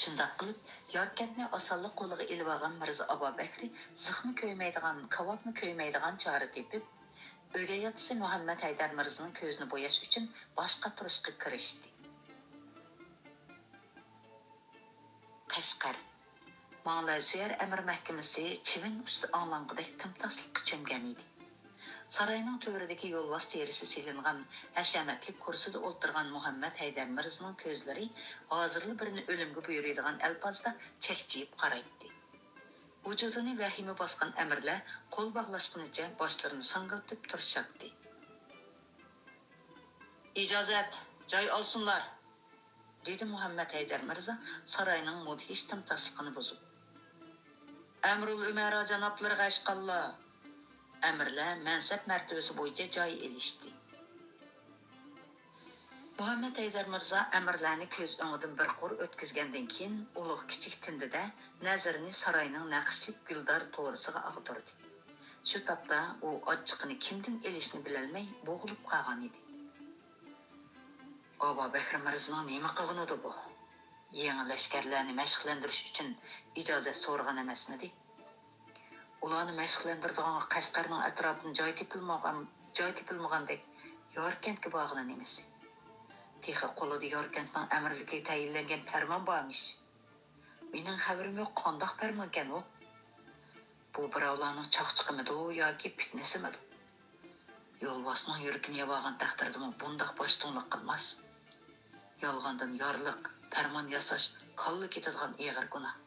شۇنداق قىلىپ، ياركەنتنى ئاسانلا قولىغا ئېلىۋالغان مىرزا ئابابەكرى زىخمۇ كۆيمەيدىغان، كاۋاپمۇ كۆيمەيدىغان چارە تېپىپ، ئۆگەي ئاتىسى مۇھەممەد ھەيدەر مىرزىنىڭ كۆزىنى بوياش ئۈچۈن باش قاتۇرۇشقا كىرىشتى. قەشقەر. ماڭلايسۆيەر ئەمىر مەھكىمىسى چىۋىن ئۇچسا ئاڭلانغۇدەك تىمتاسلىققا چۆمگەن ئىدى. ساراينىڭ تۆرىدىكى يولۋاس تېرىسى سېلىنغان ھەشەمەتلىك كۇرسىدا ئولتۇرغان مۇھەممەد ھەيدەر مىرزىنىڭ كۆزلىرى ھازىرلا بىرنى ئۆلۈمگە بۇيرۇيدىغان ئەلپازدا چەكچىيىپ قارايتتى. ۋۇجۇدىنى ۋەھىمە باسقان ئەمىرلەر قول باغلاشقىنىچە باشلىرىنى ساڭگىلىتىپ تۇرۇشاتتى. ئىجازەت، جاي ئالسۇنلار! دېدى مۇھەممەد ھەيدەر مىرزا ساراينىڭ مۇدھىش تىمتاسلىقىنى بۇزۇپ. ئەمرۇل ئۈمەرا جانابلىرىغا ئەشقاللا! ئەمىرلەر مەنسەپ مەرتىۋىسى بويىچە جاي ئېلىشتى. مۇھەممەد ھەيدەر مىرزا ئەمىرلەرنى كۆز ئۆڭىدىن بىر قۇر ئۆتكۈزگەندىن كېيىن، ئۇلۇغ كىچىك تىندىدە نەزىرىنى ساراينىڭ نەقىشلىك گۈلدار تورىسىغا ئاغدۇردى. شۇ تاپتا ئۇ ئاچچىقىنى كىمدىن ئېلىشنى بىلەلمەي بوغۇلۇپ قالغان ئىدى. ئابابەكرى مىرزىنىڭ نېمە قىلغىنىدۇ بۇ؟ يېڭى لەشكەرلەرنى مەشىقلەندۈرۈش ئۈچۈن ئىجازەت سورىغان ئەمەسمىدى؟ ئۇلارنى مەشىقلەندۈرىدىغانغا قەشقەرنىڭ ئەتراپىدا جاي تېپىلمىغان، جاي تېپىلمىغاندەك ياركەنتكە بارغىنى نېمىسى؟ تېخى قولىدا ياركەنتنىڭ ئەمىرلىكىگە تەيىنلەنگەن پەرمان بارمىش. مېنىڭ خەۋىرىم يوق، قانداق پەرمانكەن ئۇ؟ بۇ بىراۋلارنىڭ چاقچىقىمىدۇ ياكى پىتنىسىمىدۇ؟ يولۋاسنىڭ يۈرىكىنى يەۋالغان تەقدىردىمۇ بۇنداق باشتۇڭلۇق قىلماس. يالغاندىن يارلىق، پەرمان ياساش كاللا كېتىدىغان ئېغىر گۇناھ.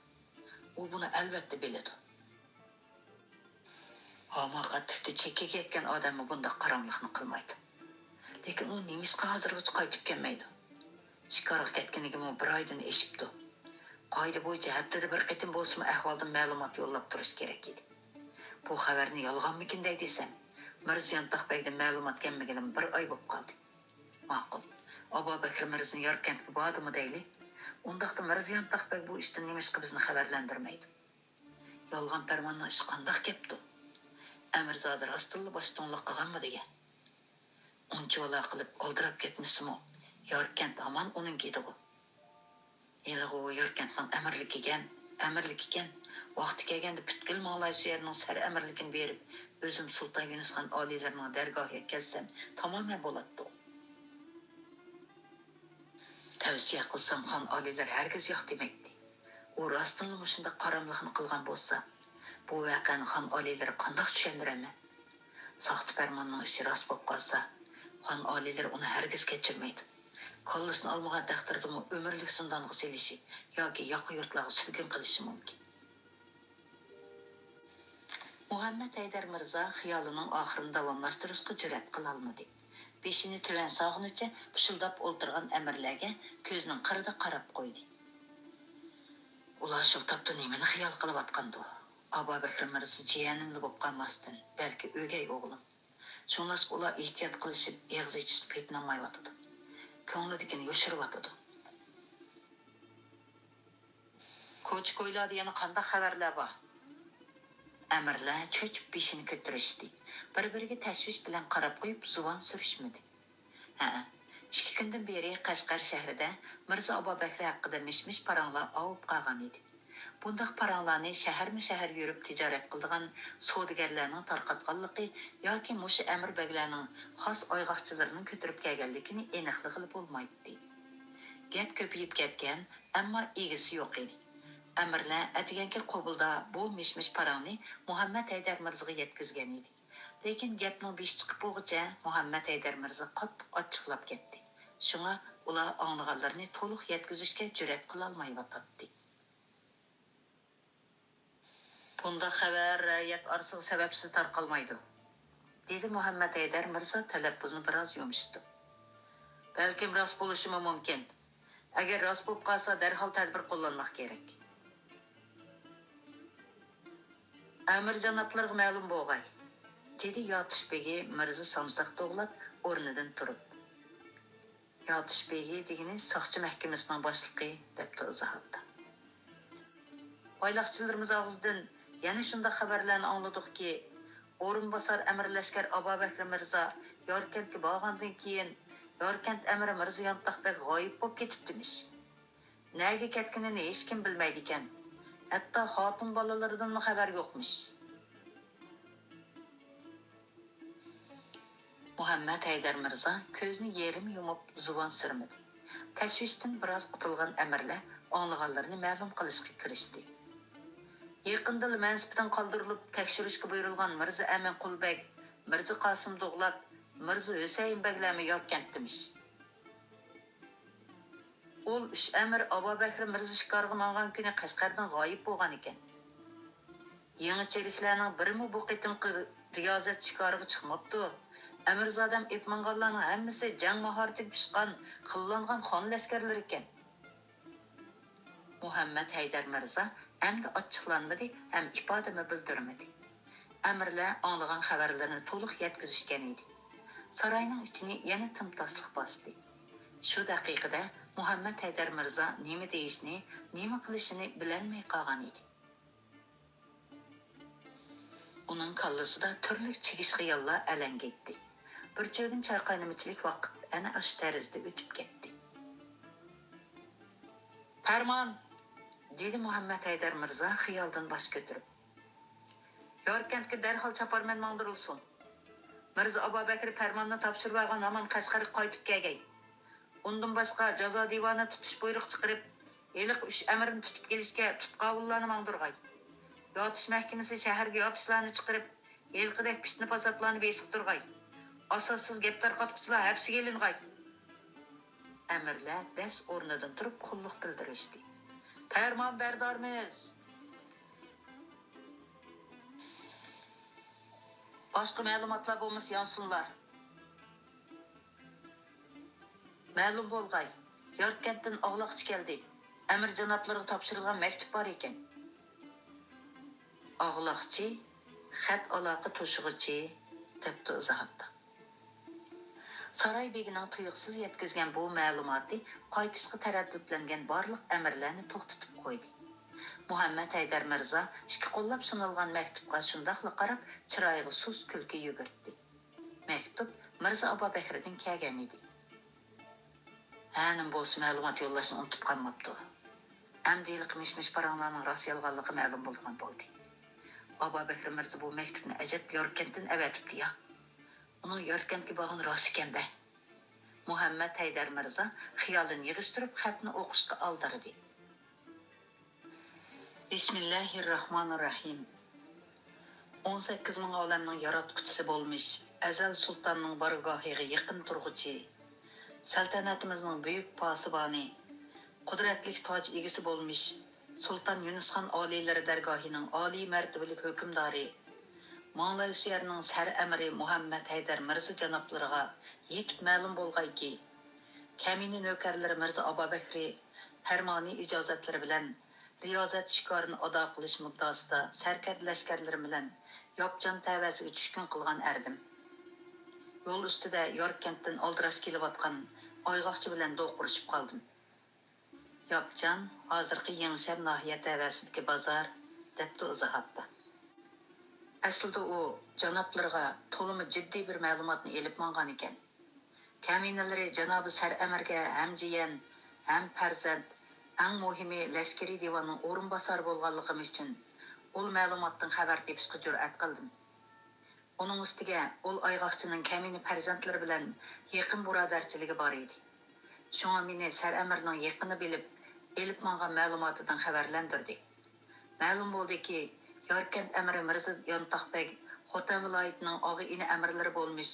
ئۇ بۇنى ئەلۋەتتە بىلىدۇ. ھاماقەتلىكتە چېكىگە يەتكەن ئادەممۇ بۇنداق قاراملىقنى قىلمايدۇ. لېكىن ئۇ نېمىشقا ھازىرغىچە قايتىپ كەلمەيدۇ؟ شىكارغا كەتكىنىگىمۇ بىر ئايدىن ئېشىپتۇ. قائىدە بويىچە ھەپتىدە بىر قېتىم بولسىمۇ ئەھۋالدىن مەلۇمات يوللاپ تۇرۇش كېرەك ئىدى. بۇ خەۋەرنى يالغانمىكىن دەي دېسەم، مىرزا يانتاق بەگدىن مەلۇمات كەلمىگىلىمۇ بىر ئاي بولۇپ قالدى. ماقۇل، ئابابەكرى مىرزىنى ياركەنتكە باردىمۇ دەيلى. ئۇنداقتا مىرزا يانتاق بەگ بۇ ئىشتىن نېمىشقا بىزنى خەۋەرلەندۈرمەيدۇ؟ يالغان پەرماننىڭ ئىشى قانداق كەپتۇ؟ ئەمىرزادە راستتىنلا باشتۇڭلۇق قىلغانمۇ دېگەن؟ ئۇنچىۋالا قىلىپ ئالدىراپ كەتمىسىمۇ، ياركەنت ھامان ئۇنىڭكى ئىدىغۇ. ھېلىغۇ ياركەنتنىڭ ئەمىرلىكىكەن، ئەمىرلىكىكەن. ۋاقتى كەلگەندە پۈتكۈل ماڭلاي سۆيەرنىڭ سەر ئەمىرلىكىنى بېرىپ، ئۆزۈم سۇلتان يۈنۈسخان ئالىيلىرىنىڭ دەرگاھىغا كەلسەم، تامامەن بولاتتىغۇ. تەۋسىيە قىلسام، خان ئالىيلىرى ھەرگىز ياق دېمەيتتى. ئۇ راستتىنلا مۇشۇنداق قاراملىقنى قىلغان بولسا، بۇ ۋەقەنى خان ئالىيلىرى قانداق چۈشەندۈرەرمەن؟ ساختا پەرماننىڭ ئىشى راست بولۇپ قالسا، خان ئالىيلىرى ئۇنى ھەرگىز كەچۈرمەيدۇ. كاللىسىنى ئالمىغان تەقدىردىمۇ ئۆمۈرلۈك زىندانغا سېلىشى ياكى ياقا يۇرتلارغا سۈرگۈن قىلىشى مۇمكىن. مۇھەممەد ھەيدەر مىرزا خىيالىنىڭ ئاخىرىنى داۋاملاشتۇرۇشقا جۈرئەت قىلالمىدى. بېشىنى تۆۋەن سالغىنىچە پۇشۇلداپ ئولتۇرغان ئەمىرلەرگە كۆزىنىڭ قىرىدا قاراپ قويدى. ئۇلار شۇ تاپتا نېمىنى خىيال قىلىۋاتقاندۇ؟ ئابابەكرى مىرزا جىيەنىملا بوپ قالماستىن، بەلكى ئۆگەي ئوغلۇم. شۇڭلاشقا ئۇلار ئېھتىيات قىلىشىپ، ئېغىز ئېچىشقا پېتىنالمايۋاتىدۇ. كۆڭلىدىكىنى يوشۇرۇۋاتىدۇ. كوچا-كويلاردا يەنە قانداق خەۋەرلەر بار؟ ئەمىرلەر چۆچۈپ بېشىنى كۆتۈرۈشتى. بىر-بىرىگە تەشۋىش بىلەن قاراپ قويۇپ، زۇۋان سۈرۈشمىدى. ھە، ئىككى كۈندىن بېرى قەشقەر شەھىرىدە مىرزا ئابابەكرى ھەققىدە مىش-مىش پاراڭلار ئاۋۇپ قالغان ئىدى. بۇنداق پاراڭلارنى شەھەرمۇ شەھەر يۈرۈپ تىجارەت قىلىدىغان سودىگەرلەرنىڭ تارقاتقانلىقى ياكى مۇشۇ ئەمىر بەگلەرنىڭ خاس ئايغاقچىلىرىنىڭ كۆتۈرۈپ كەلگەنلىكىنى ئېنىقلىغىلى بولمايتتى. گەپ كۆپىيىپ كەتكەن، ئەمما ئىگىسى يوق ئىدى. ئەمىرلەر ئەتىگەنكى قوبۇلدا بۇ مىش-مىش پاراڭنى مۇھەممەد ھەيدەر مىرزىغا يەتكۈزگەن ئىدى. لېكىن گەپنىڭ بېشى چىقىپ بولغۇچە مۇھەممەد ھەيدەر مىرزا قاتتىق ئاچچىقلاپ كەتتى. شۇڭا ئۇلار ئاڭلىغانلىرىنى تولۇق يەتكۈزۈشكە جۈرئەت قىلالمايۋاتاتتى. بۇنداق خەۋەر رەئىيەت ئارىسىغا سەۋەبسىز تارقالمايدۇ، دېدى مۇھەممەد ھەيدەر مىرزا تەلەپپۇزىنى بىراز يۇمشىتىپ. بەلكىم راست بولۇشىمۇ مۇمكىن. ئەگەر راست بولۇپ قالسا، دەرھال تەدبىر قوللانماق كېرەك. ئەمىر جانابلىرىغا مەلۇم بولغاي، دېدى ياتىش بېگى مىرزا سامساق توغلاپ ئورنىدىن تۇرۇپ. ياتىش بېگى دېگىنى ساقچى مەھكىمىسىنىڭ باشلىقى، دەپتۇ ئىزاھاتتا. بايلاقچىلىرىمىز ئاغزىدىن يەنە شۇنداق خەۋەرلەرنى ئاڭلىدۇقكى، ئورۇنباسار ئەمىر لەشكەر ئابابەكرى مىرزا ياركەنتكە بارغاندىن كېيىن، ياركەنت ئەمىرى مىرزا يانتاق بەگ غايىب بولۇپ كېتىپتىمىش. نەگە كەتكىنىنى ھېچكىم بىلمەيدىكەن. ھەتتا خاتۇن بالىلىرىدىنمۇ خەۋەر يوقمىش. مۇھەممەد ھەيدەر مىرزا كۆزىنى يېرىم يۇمۇپ زۇۋان سۈرمىدى. تەشۋىشتىن بىراز قۇتۇلغان ئەمىرلەر ئاڭلىغانلىرىنى مەلۇم قىلىشقا كىرىشتى. يېقىندىلا مەنسىپىدىن قالدۇرۇلۇپ تەكشۈرۈشكە بۇيرۇلغان مىرزا ئەمىنقۇل بەگ، مىرزا قاسىم دوغلات، مىرزا ھۈسەيىن بەگلەرمۇ ياركەنتتىمىش. ئۇل ئۈچ ئەمىر ئابابەكرى مىرزا شىكارغا ماڭغان كۈنى قەشقەردىن غايىب بولغان ئىكەن. يېڭىچېرىكلەرنىڭ بىرىمۇ بۇ قېتىمقى رىيازەت شىكارىغا چىقماپتۇ. ئەمىرزادەم ئېلىپ ماڭغانلارنىڭ ھەممىسى جەڭ ماھارىتىگە پىشقان، قىللانغان خان لەشكەرلىرى ئىكەن. مۇھەممەد ھەيدەر مىرزا ئەمدى ئاچچىقلانمىدى ھەم ئىپادىمۇ بىلدۈرمىدى. ئەمىرلەر ئاڭلىغان خەۋەرلىرىنى تولۇق يەتكۈزۈشكەن ئىدى. ساراينىڭ ئىچىنى يەنە تىمتاسلىق باستى. شۇ دەقىقىدە مۇھەممەد ھەيدەر مىرزا نېمە دېيىشنى، نېمە قىلىشىنى بىلەلمەي قالغان ئىدى. ئۇنىڭ كاللىسىدا تۈرلۈك چىگىش خىياللار ئەلەڭگەيتتى. بىر چۆگۈن چايقاينىمىچىلىك ۋاقىت ئەنە ئاشۇ تەرزدە ئۆتۈپ كەتتى. پەرمان! دېدى مۇھەممەد ھەيدەر مىرزا خىيالدىن باش كۆتۈرۈپ. ياركەنتكە دەرھال چاپارمەن ماڭدۇرۇلسۇن. مىرزا ئابابەكرى پەرماننى تاپشۇرۇۋالغان ھامان قەشقەرگە قايتىپ كەلگەي. ئۇندىن باشقا، جازا دىۋانى تۇتۇش بۇيرۇقى چىقىرىپ، ھېلىقى ئۈچ ئەمىرنى تۇتۇپ كېلىشكە تۇتقاۋۇللارنى ماڭدۇرغاي. ياتىش مەھكىمىسى شەھەرگە ياتىشلارنى چىقىرىپ، ھېلىقىدەك پىتنە-پاساتلارنى بېسىقتۇرغاي. ئاساسسىز گەپ تارقاتقۇچىلار ھەپسىگە ئېلىنغاي. ئەمىرلەر دەس ئورنىدىن تۇرۇپ قۇللۇق بىلدۈرۈشتى. پەرمان بەردارمىز! باشقا مەلۇماتلار بولمىسا يانسۇنلار. مەلۇم بولغاي، ياركەنتتىن ئاغلاقچى كەلدى. ئەمىر جانابلىرىغا تاپشۇرۇلغان مەكتۇپ بار ئىكەن. ئاغلاقچى، خەت ئالاقە توشۇغۇچى، دەپتۇ ئىزاھاتتا. ساراي بېگىنىڭ تۇيۇقسىز يەتكۈزگەن بۇ مەلۇماتى قايتىشقا تەرەددۇتلەنگەن بارلىق ئەمىرلەرنى توختىتىپ قويدى. مۇھەممەد ھەيدەر مىرزا ئىككى قوللاپ سۇنۇلغان مەكتۇپقا شۇنداقلا قاراپ، چىرايىغا سۇس كۈلكە يۈگۈردى. مەكتۇپ مىرزا ئابابەكرىدىن كەلگەن ئىدى. ھە، نېمە بولسا مەلۇمات يوللاشنى ئۇنتۇپ قالماپتۇ. ئەمدى ھېلىقى مىش-مىش پاراڭلارنىڭ راست يالغانلىقى مەلۇم بولىدىغان بولدى. ئابابەكرى مىرزا بۇ مەكتۇپنى ئەجەب ياركەنتتىن ئەۋەتىپتۇ يا. ئۇنىڭ ياركەنتكە بارغىنى راست ئىكەن-دە. مۇھەممەد ھەيدەر مىرزا خىيالىنى يىغىشتۇرۇپ خەتنى ئوقۇشقا ئالدىرىدى. بىسمىللاھىررەھمانىررەھىم. ئون سەككىز مىڭ ئالەمنىڭ ياراتقۇچىسى بولمىش، ئەزەل سۇلتاننىڭ بارگاھىغا يېقىن تۇرغۇچى، سەلتەنىتىمىزنىڭ بۈيۈك پاسىبانى، قۇدرەتلىك تاج ئىگىسى بولمىش سۇلتان يۇنۇسخان ئالىيلىرى دەرگاھىنىڭ ئالىي مەرتىۋىلىك ھۆكۈمدارى، ماڭلايسۇيەرنىڭ سەر ئەمىرى مۇھەممەد ھەيدەر مىرزا جانابلىرىغا يېتىپ مەلۇم بولغايكى، كەمىنە نۆكەرلىرى مىرزا ئابابەكرى پەرمانىي ئىجازەتلىرى بىلەن رىيازەت شىكارىنى ئادا قىلىش مۇددىئاسىدا سەركەردە لەشكەرلىرىم بىلەن ياپچان تەۋەسىگە چۈشكۈن قىلغان ئەردىم. يول ئۈستىدە ياركەنتتىن ئالدىراش كېلىۋاتقان ئايغاقچى بىلەن دوقۇرۇشۇپ قالدىم. ياپچان، ھازىرقى يېڭىشەھەر ناھىيە تەۋەسىدىكى بازار، دەپتۇ ئىزاھاتتا. ئەسلىدە ئۇ جانابلىرىغا تولىمۇ جىددىي بىر مەلۇماتنى ئېلىپ ماڭغان ئىكەن. كەمىنىلىرى جانابى سەر ئەمىرگە ھەم جىيەن، ھەم پەرزەنت، ئەڭ مۇھىمى لەشكىرىي دىۋاننىڭ ئورۇنباسارى بولغانلىقىم ئۈچۈن، ئۇل مەلۇماتتىن خەۋەر تېپىشقا جۈرئەت قىلدىم. ئۇنىڭ ئۈستىگە ئۇل ئايغاقچىنىڭ كەمىنە پەرزەنتلىرى بىلەن يېقىن بۇرادەرچىلىكى بار ئىدى. شۇڭا مېنى سەر ئەمىرنىڭ يېقىنى بىلىپ، ئېلىپ ماڭغان مەلۇماتىدىن خەۋەرلەندۈردى. مەلۇم بولدىكى، ياركەنت ئەمىرى مىرزا يانتاق بەگ خوتەن ۋىلايىتىنىڭ ئاغا ئىنى ئەمىرلىرى بولمىش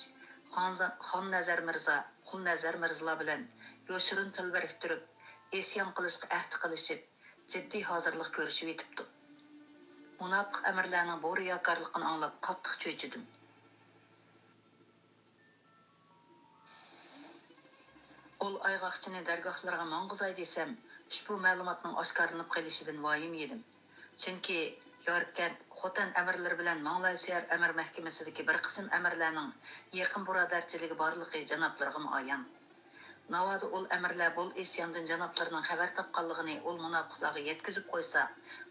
خانزا-، خاننەزەر مىرزا، قۇلنەزەر مىرزىلار بىلەن يوشۇرۇن تىل بىرىكتۈرۈپ، ئىسيان قىلىشقا ئەھدى قىلىشىپ، جىددىي ھازىرلىق كۆرۈشۈۋېتىپتۇ. مۇناپىق ئەمىرلەرنىڭ بۇ رىياكارلىقىنى ئاڭلاپ قاتتىق چۆچۈدۈم. ئۇل ئايغاقچىنى دەرگاھلىرىغا ماڭغۇزاي دېسەم، ئۇشبۇ مەلۇماتنىڭ ئاشكارىلىنىپ قېلىشىدىن ۋايىم يېدىم. چۈنكى ياركەنت، خوتەن ئەمىرلىرى بىلەن ماڭلايسۇيەر ئەمىر مەھكىمىسىدىكى بىر قىسىم ئەمىرلەرنىڭ يېقىن بۇرادەرچىلىكى بارلىقى جانابلىرىغىمۇ ئايان. ناۋادا ئۇل ئەمىرلەر بۇل ئىسياندىن جانابلىرىنىڭ خەۋەر تاپقانلىقىنى ئۇل مۇناپىقلارغا يەتكۈزۈپ قويسا،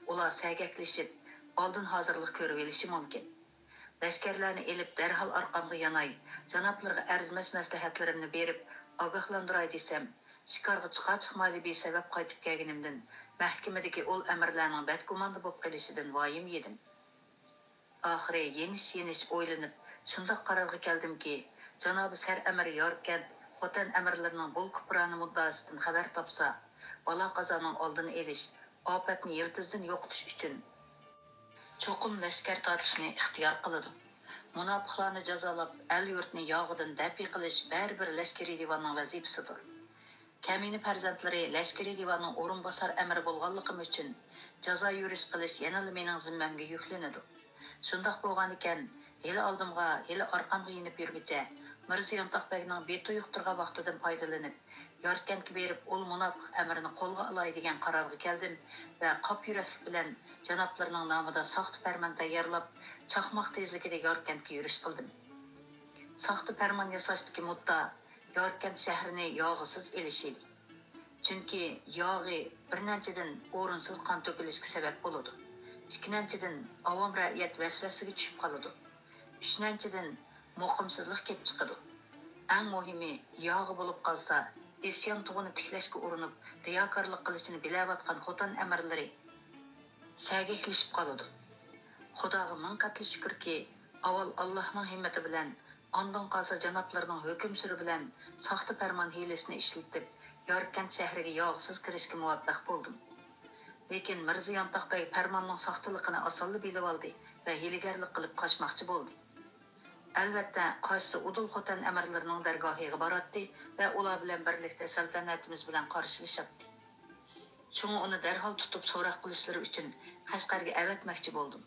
ئۇلار سەگەكلىشىپ، ئالدىن ھازىرلىق كۆرۈۋېلىشى مۇمكىن. لەشكەرلەرنى ئېلىپ، دەرھال ئارقامغا ياناي، جانابلىرىغا ئەرزىمەس مەسلىھەتلىرىمنى بېرىپ، ئاگاھلاندۇراي دېسەم، شىكارغا چىقار-چىقمايلا بىسەۋەب قايتىپ كەلگىنىمدىن مەھكىمىدىكى ئۇل ئەمىرلەرنىڭ بەدگۇماندا بولۇپ قېلىشىدىن ۋايىم يېدىم. ئاخىرى يېنىش-يېنىش ئويلىنىپ، شۇنداق قارارغا كەلدىمكى، جانابى سەر ئەمىر ياركەنت، خوتەن ئەمىرلىرىنىڭ بۇ كۇپرانە مۇددىئاسىدىن خەۋەر تاپسا، بالا-قازانىڭ ئالدىنى ئېلىش، ئاپەتنى يىلتىزىدىن يوقىتىش ئۈچۈن، چوقۇم لەشكەر تارتىشنى ئىختىيار قىلىدۇ. مۇناپىقلارنى جازالاپ، ئەل-يۇرتنى ياغىدىن دەپئى قىلىش بەرىبىر لەشكىرىي دىۋاننىڭ ۋەزىپىسىدۇر. كەمىنە پەرزەنتلىرى لەشكىرىي دىۋاننىڭ ئورۇنباسار ئەمىرى بولغانلىقىم ئۈچۈن، جازا يۈرۈش قىلىش يەنىلا مېنىڭ زىممەمگە يۈكلىنىدۇ. شۇنداق بولغانىكەن، ھېلى ئالدىمغا، ھېلى ئارقامغا يېنىپ يۈرگۈچە، مىرزا يانتاق بەگنىڭ بىتۇيۇقتۇرغان ۋاقتىدىن پايدىلىنىپ، ياركەنتكە بېرىپ، ئۇل مۇناپىق ئەمىرنى قولغا ئالاي دېگەن قارارغا كەلدىم ۋە قاپ يۈرەكلىك بىلەن جانابلىرىنىڭ نامىدا ساختا پەرمان تەييارلاپ، چاقماق تېزلىكىدە ياركەنتكە يۈرۈش قىلدىم. ساختا پەرمان ياساشتىكى مۇددىئا ياركەنت شەھىرىنى ياغىسىز ئېلىش ئىدى. چۈنكى ياغى بىر نەنچىدىن ئورۇنسىز قان تۆكۈلۈشكە سەۋەب بولىدۇ. ئىككى نەنچىدىن ئاۋام رەئىيەت ۋەسۋەسىگە چۈشۈپ قالىدۇ. ئۈچ نەنچىدىن مۇقىمسىزلىق كېلىپ چىقىدۇ. ئەڭ مۇھىمى، ياغى بولۇپ قالسا، ئىسيان تۇغىنى تىكلەشكە ئۇرۇنۇپ، رىياكارلىق قىلىشىنى بىلەۋاتقان خوتەن ئەمىرلىرى سەگەكلىشىپ قالىدۇ. خۇداغا مىڭ قەتلى شۈكۈركى، ئاۋۋال ئاللاھنىڭ ھىممىتى بىلەن، ئاندىن قالسا جانابلىرىنىڭ ھۆكۈم سۈرى بىلەن ساختا پەرمان ھىيلىسىنى ئىشلىتىپ، ياركەنت شەھىرىگە ياغسىز كىرىشكە مۇۋەپپەق بولدۇم. لېكىن مىرزا يانتاق بەگ پەرماننىڭ ساختىلىقىنى ئاسانلا بىلىۋالدى ۋە ھىيلىگەرلىك قىلىپ قاچماقچى بولدى. ئەلۋەتتە، قاچسا ئۇدۇل خوتەن ئەمىرلىرىنىڭ دەرگاھىغا باراتتى ۋە ئۇلار بىلەن بىرلىكتە سەلتەنەتىمىز بىلەن قارشىلىشاتتى. شۇڭا ئۇنى دەرھال تۇتۇپ سوراق قىلىشلىرى ئۈچۈن قەشقەرگە ئەۋەتمەكچى بولدۇم.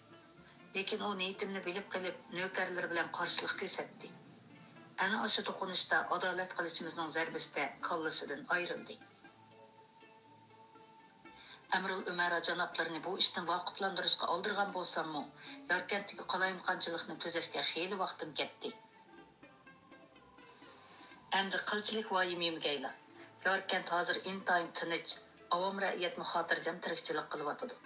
لېكىن ئۇ نىيىتىمنى بىلىپ قېلىپ، نۆكەرلىرى بىلەن قارشىلىق كۆرسەتتى. ئەنە ئاشۇ توقۇنۇشتا ئادالەت قىلىچىمىزنىڭ زەربىسىدە كاللىسىدىن ئايرىلدى. ئەمىرۇل ئۈمەرا جانابلىرىنى بۇ ئىشتىن ۋاقىپلاندۇرۇشقا ئالدىرىغان بولساممۇ، ياركەنتتىكى قالايمىقانچىلىقنى تۈزەشكە خېلى ۋاقتىم كەتتى. ئەمدى قىلچىلىك ۋايىمە يېمىگەيلا. ياركەنت ھازىر ئىنتايىن تىنچ، ئاۋام رەئىيەتمۇ خاتىرجەم تىرىكچىلىك قىلىۋاتىدۇ.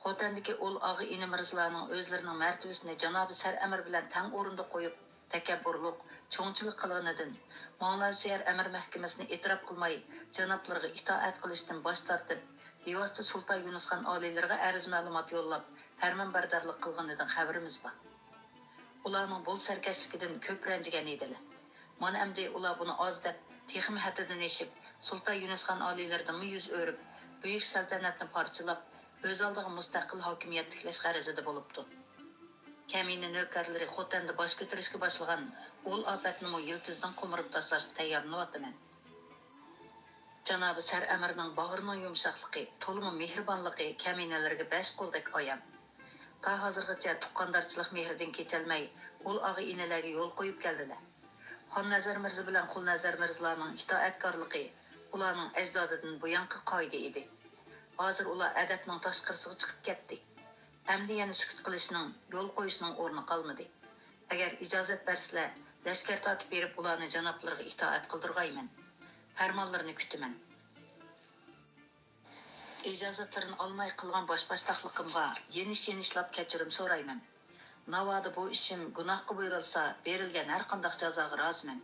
خوتەندىكى ئۇل ئاغا ئىنى مىرزىلارنىڭ ئۆزلىرىنىڭ مەرتىۋىسىنى جانابى سەر ئەمىر بىلەن تەڭ ئورۇندا قويۇپ، تەكەببۇرلۇق، چوڭچىلىق قىلغىنىدىن، ماڭلايسۇيەر ئەمىر مەھكىمىسىنى ئېتىراپ قىلماي، جانابلىرىغا ئىتائەت قىلىشتىن باش تارتىپ، بىۋاسىتە سۇلتان يۇنۇسخان ئالىيلىرىغا ئەرز مەلۇمات يوللاپ، پەرمانبەردارلىق قىلغىنىدىن خەۋىرىمىز بار. ئۇلارنىڭ بۇل سەركەشلىكىدىن كۆپ رەنجىگەن ئىدىلە. مانا ئەمدى ئۇلار بۇنى ئاز دەپ، تېخىمۇ ھەددىدىن ئېشىپ، سۇلتان يۇنۇسخان ئالىيلىرىدىنمۇ يۈز ئۆرۈپ، بۈيۈك سەلتەنەتنى پارچىلاپ، ئۆز ئالدىغا مۇستەقىل ھاكىمىيەت تىكلەش غەرىزىدە بولۇپتۇ. كەمىنە نۆكەرلىرى خوتەندە باش كۆتۈرۈشكە باشلىغان ئۇل ئاپەتنىمۇ يىلتىزىدىن قومۇرۇپ تاشلاشقا تەييارلىنىۋاتىمەن. جانابى سەر ئەمىرنىڭ باغرىنىڭ يۇمشاقلىقى، تولىمۇ مېھرىبانلىقى كەمىنىلەرگە بەش قولدەك ئايان. تا ھازىرغىچە تۇغقاندارچىلىق مېھرىدىن كېچەلمەي، ئۇل ئاغا-ئىنىلەرگە يول قويۇپ كەلدىلە. خاننەزەر مىرزا بىلەن قۇلنەزەر مىرزىلارنىڭ ئىتائەتكارلىقى ئۇلارنىڭ ئەجدادىدىن بۇيانقى قائىدە ئىدى. ھازىر ئۇلار ئەدەپنىڭ تاشقىرىسىغا چىقىپ كەتتى. ئەمدى يەنە سۈكۈت قىلىشنىڭ، يول قويۇشنىڭ ئورنى قالمىدى. ئەگەر ئىجازەت بەرسىلە، لەشكەر تارتىپ بېرىپ ئۇلارنى جانابلىرىغا ئىتائەت قىلدۇرغايمەن. پەرمانلىرىنى كۈتىمەن. ئىجازەتلىرىنى ئالماي قىلغان باش-باشتاقلىقىمغا يېنىش-يېنىشلاپ كەچۈرۈم سورايمەن. ناۋادا بۇ ئىشىم گۇناھقا بۇيرۇلسا، بېرىلگەن ھەرقانداق جازاغا رازىمەن.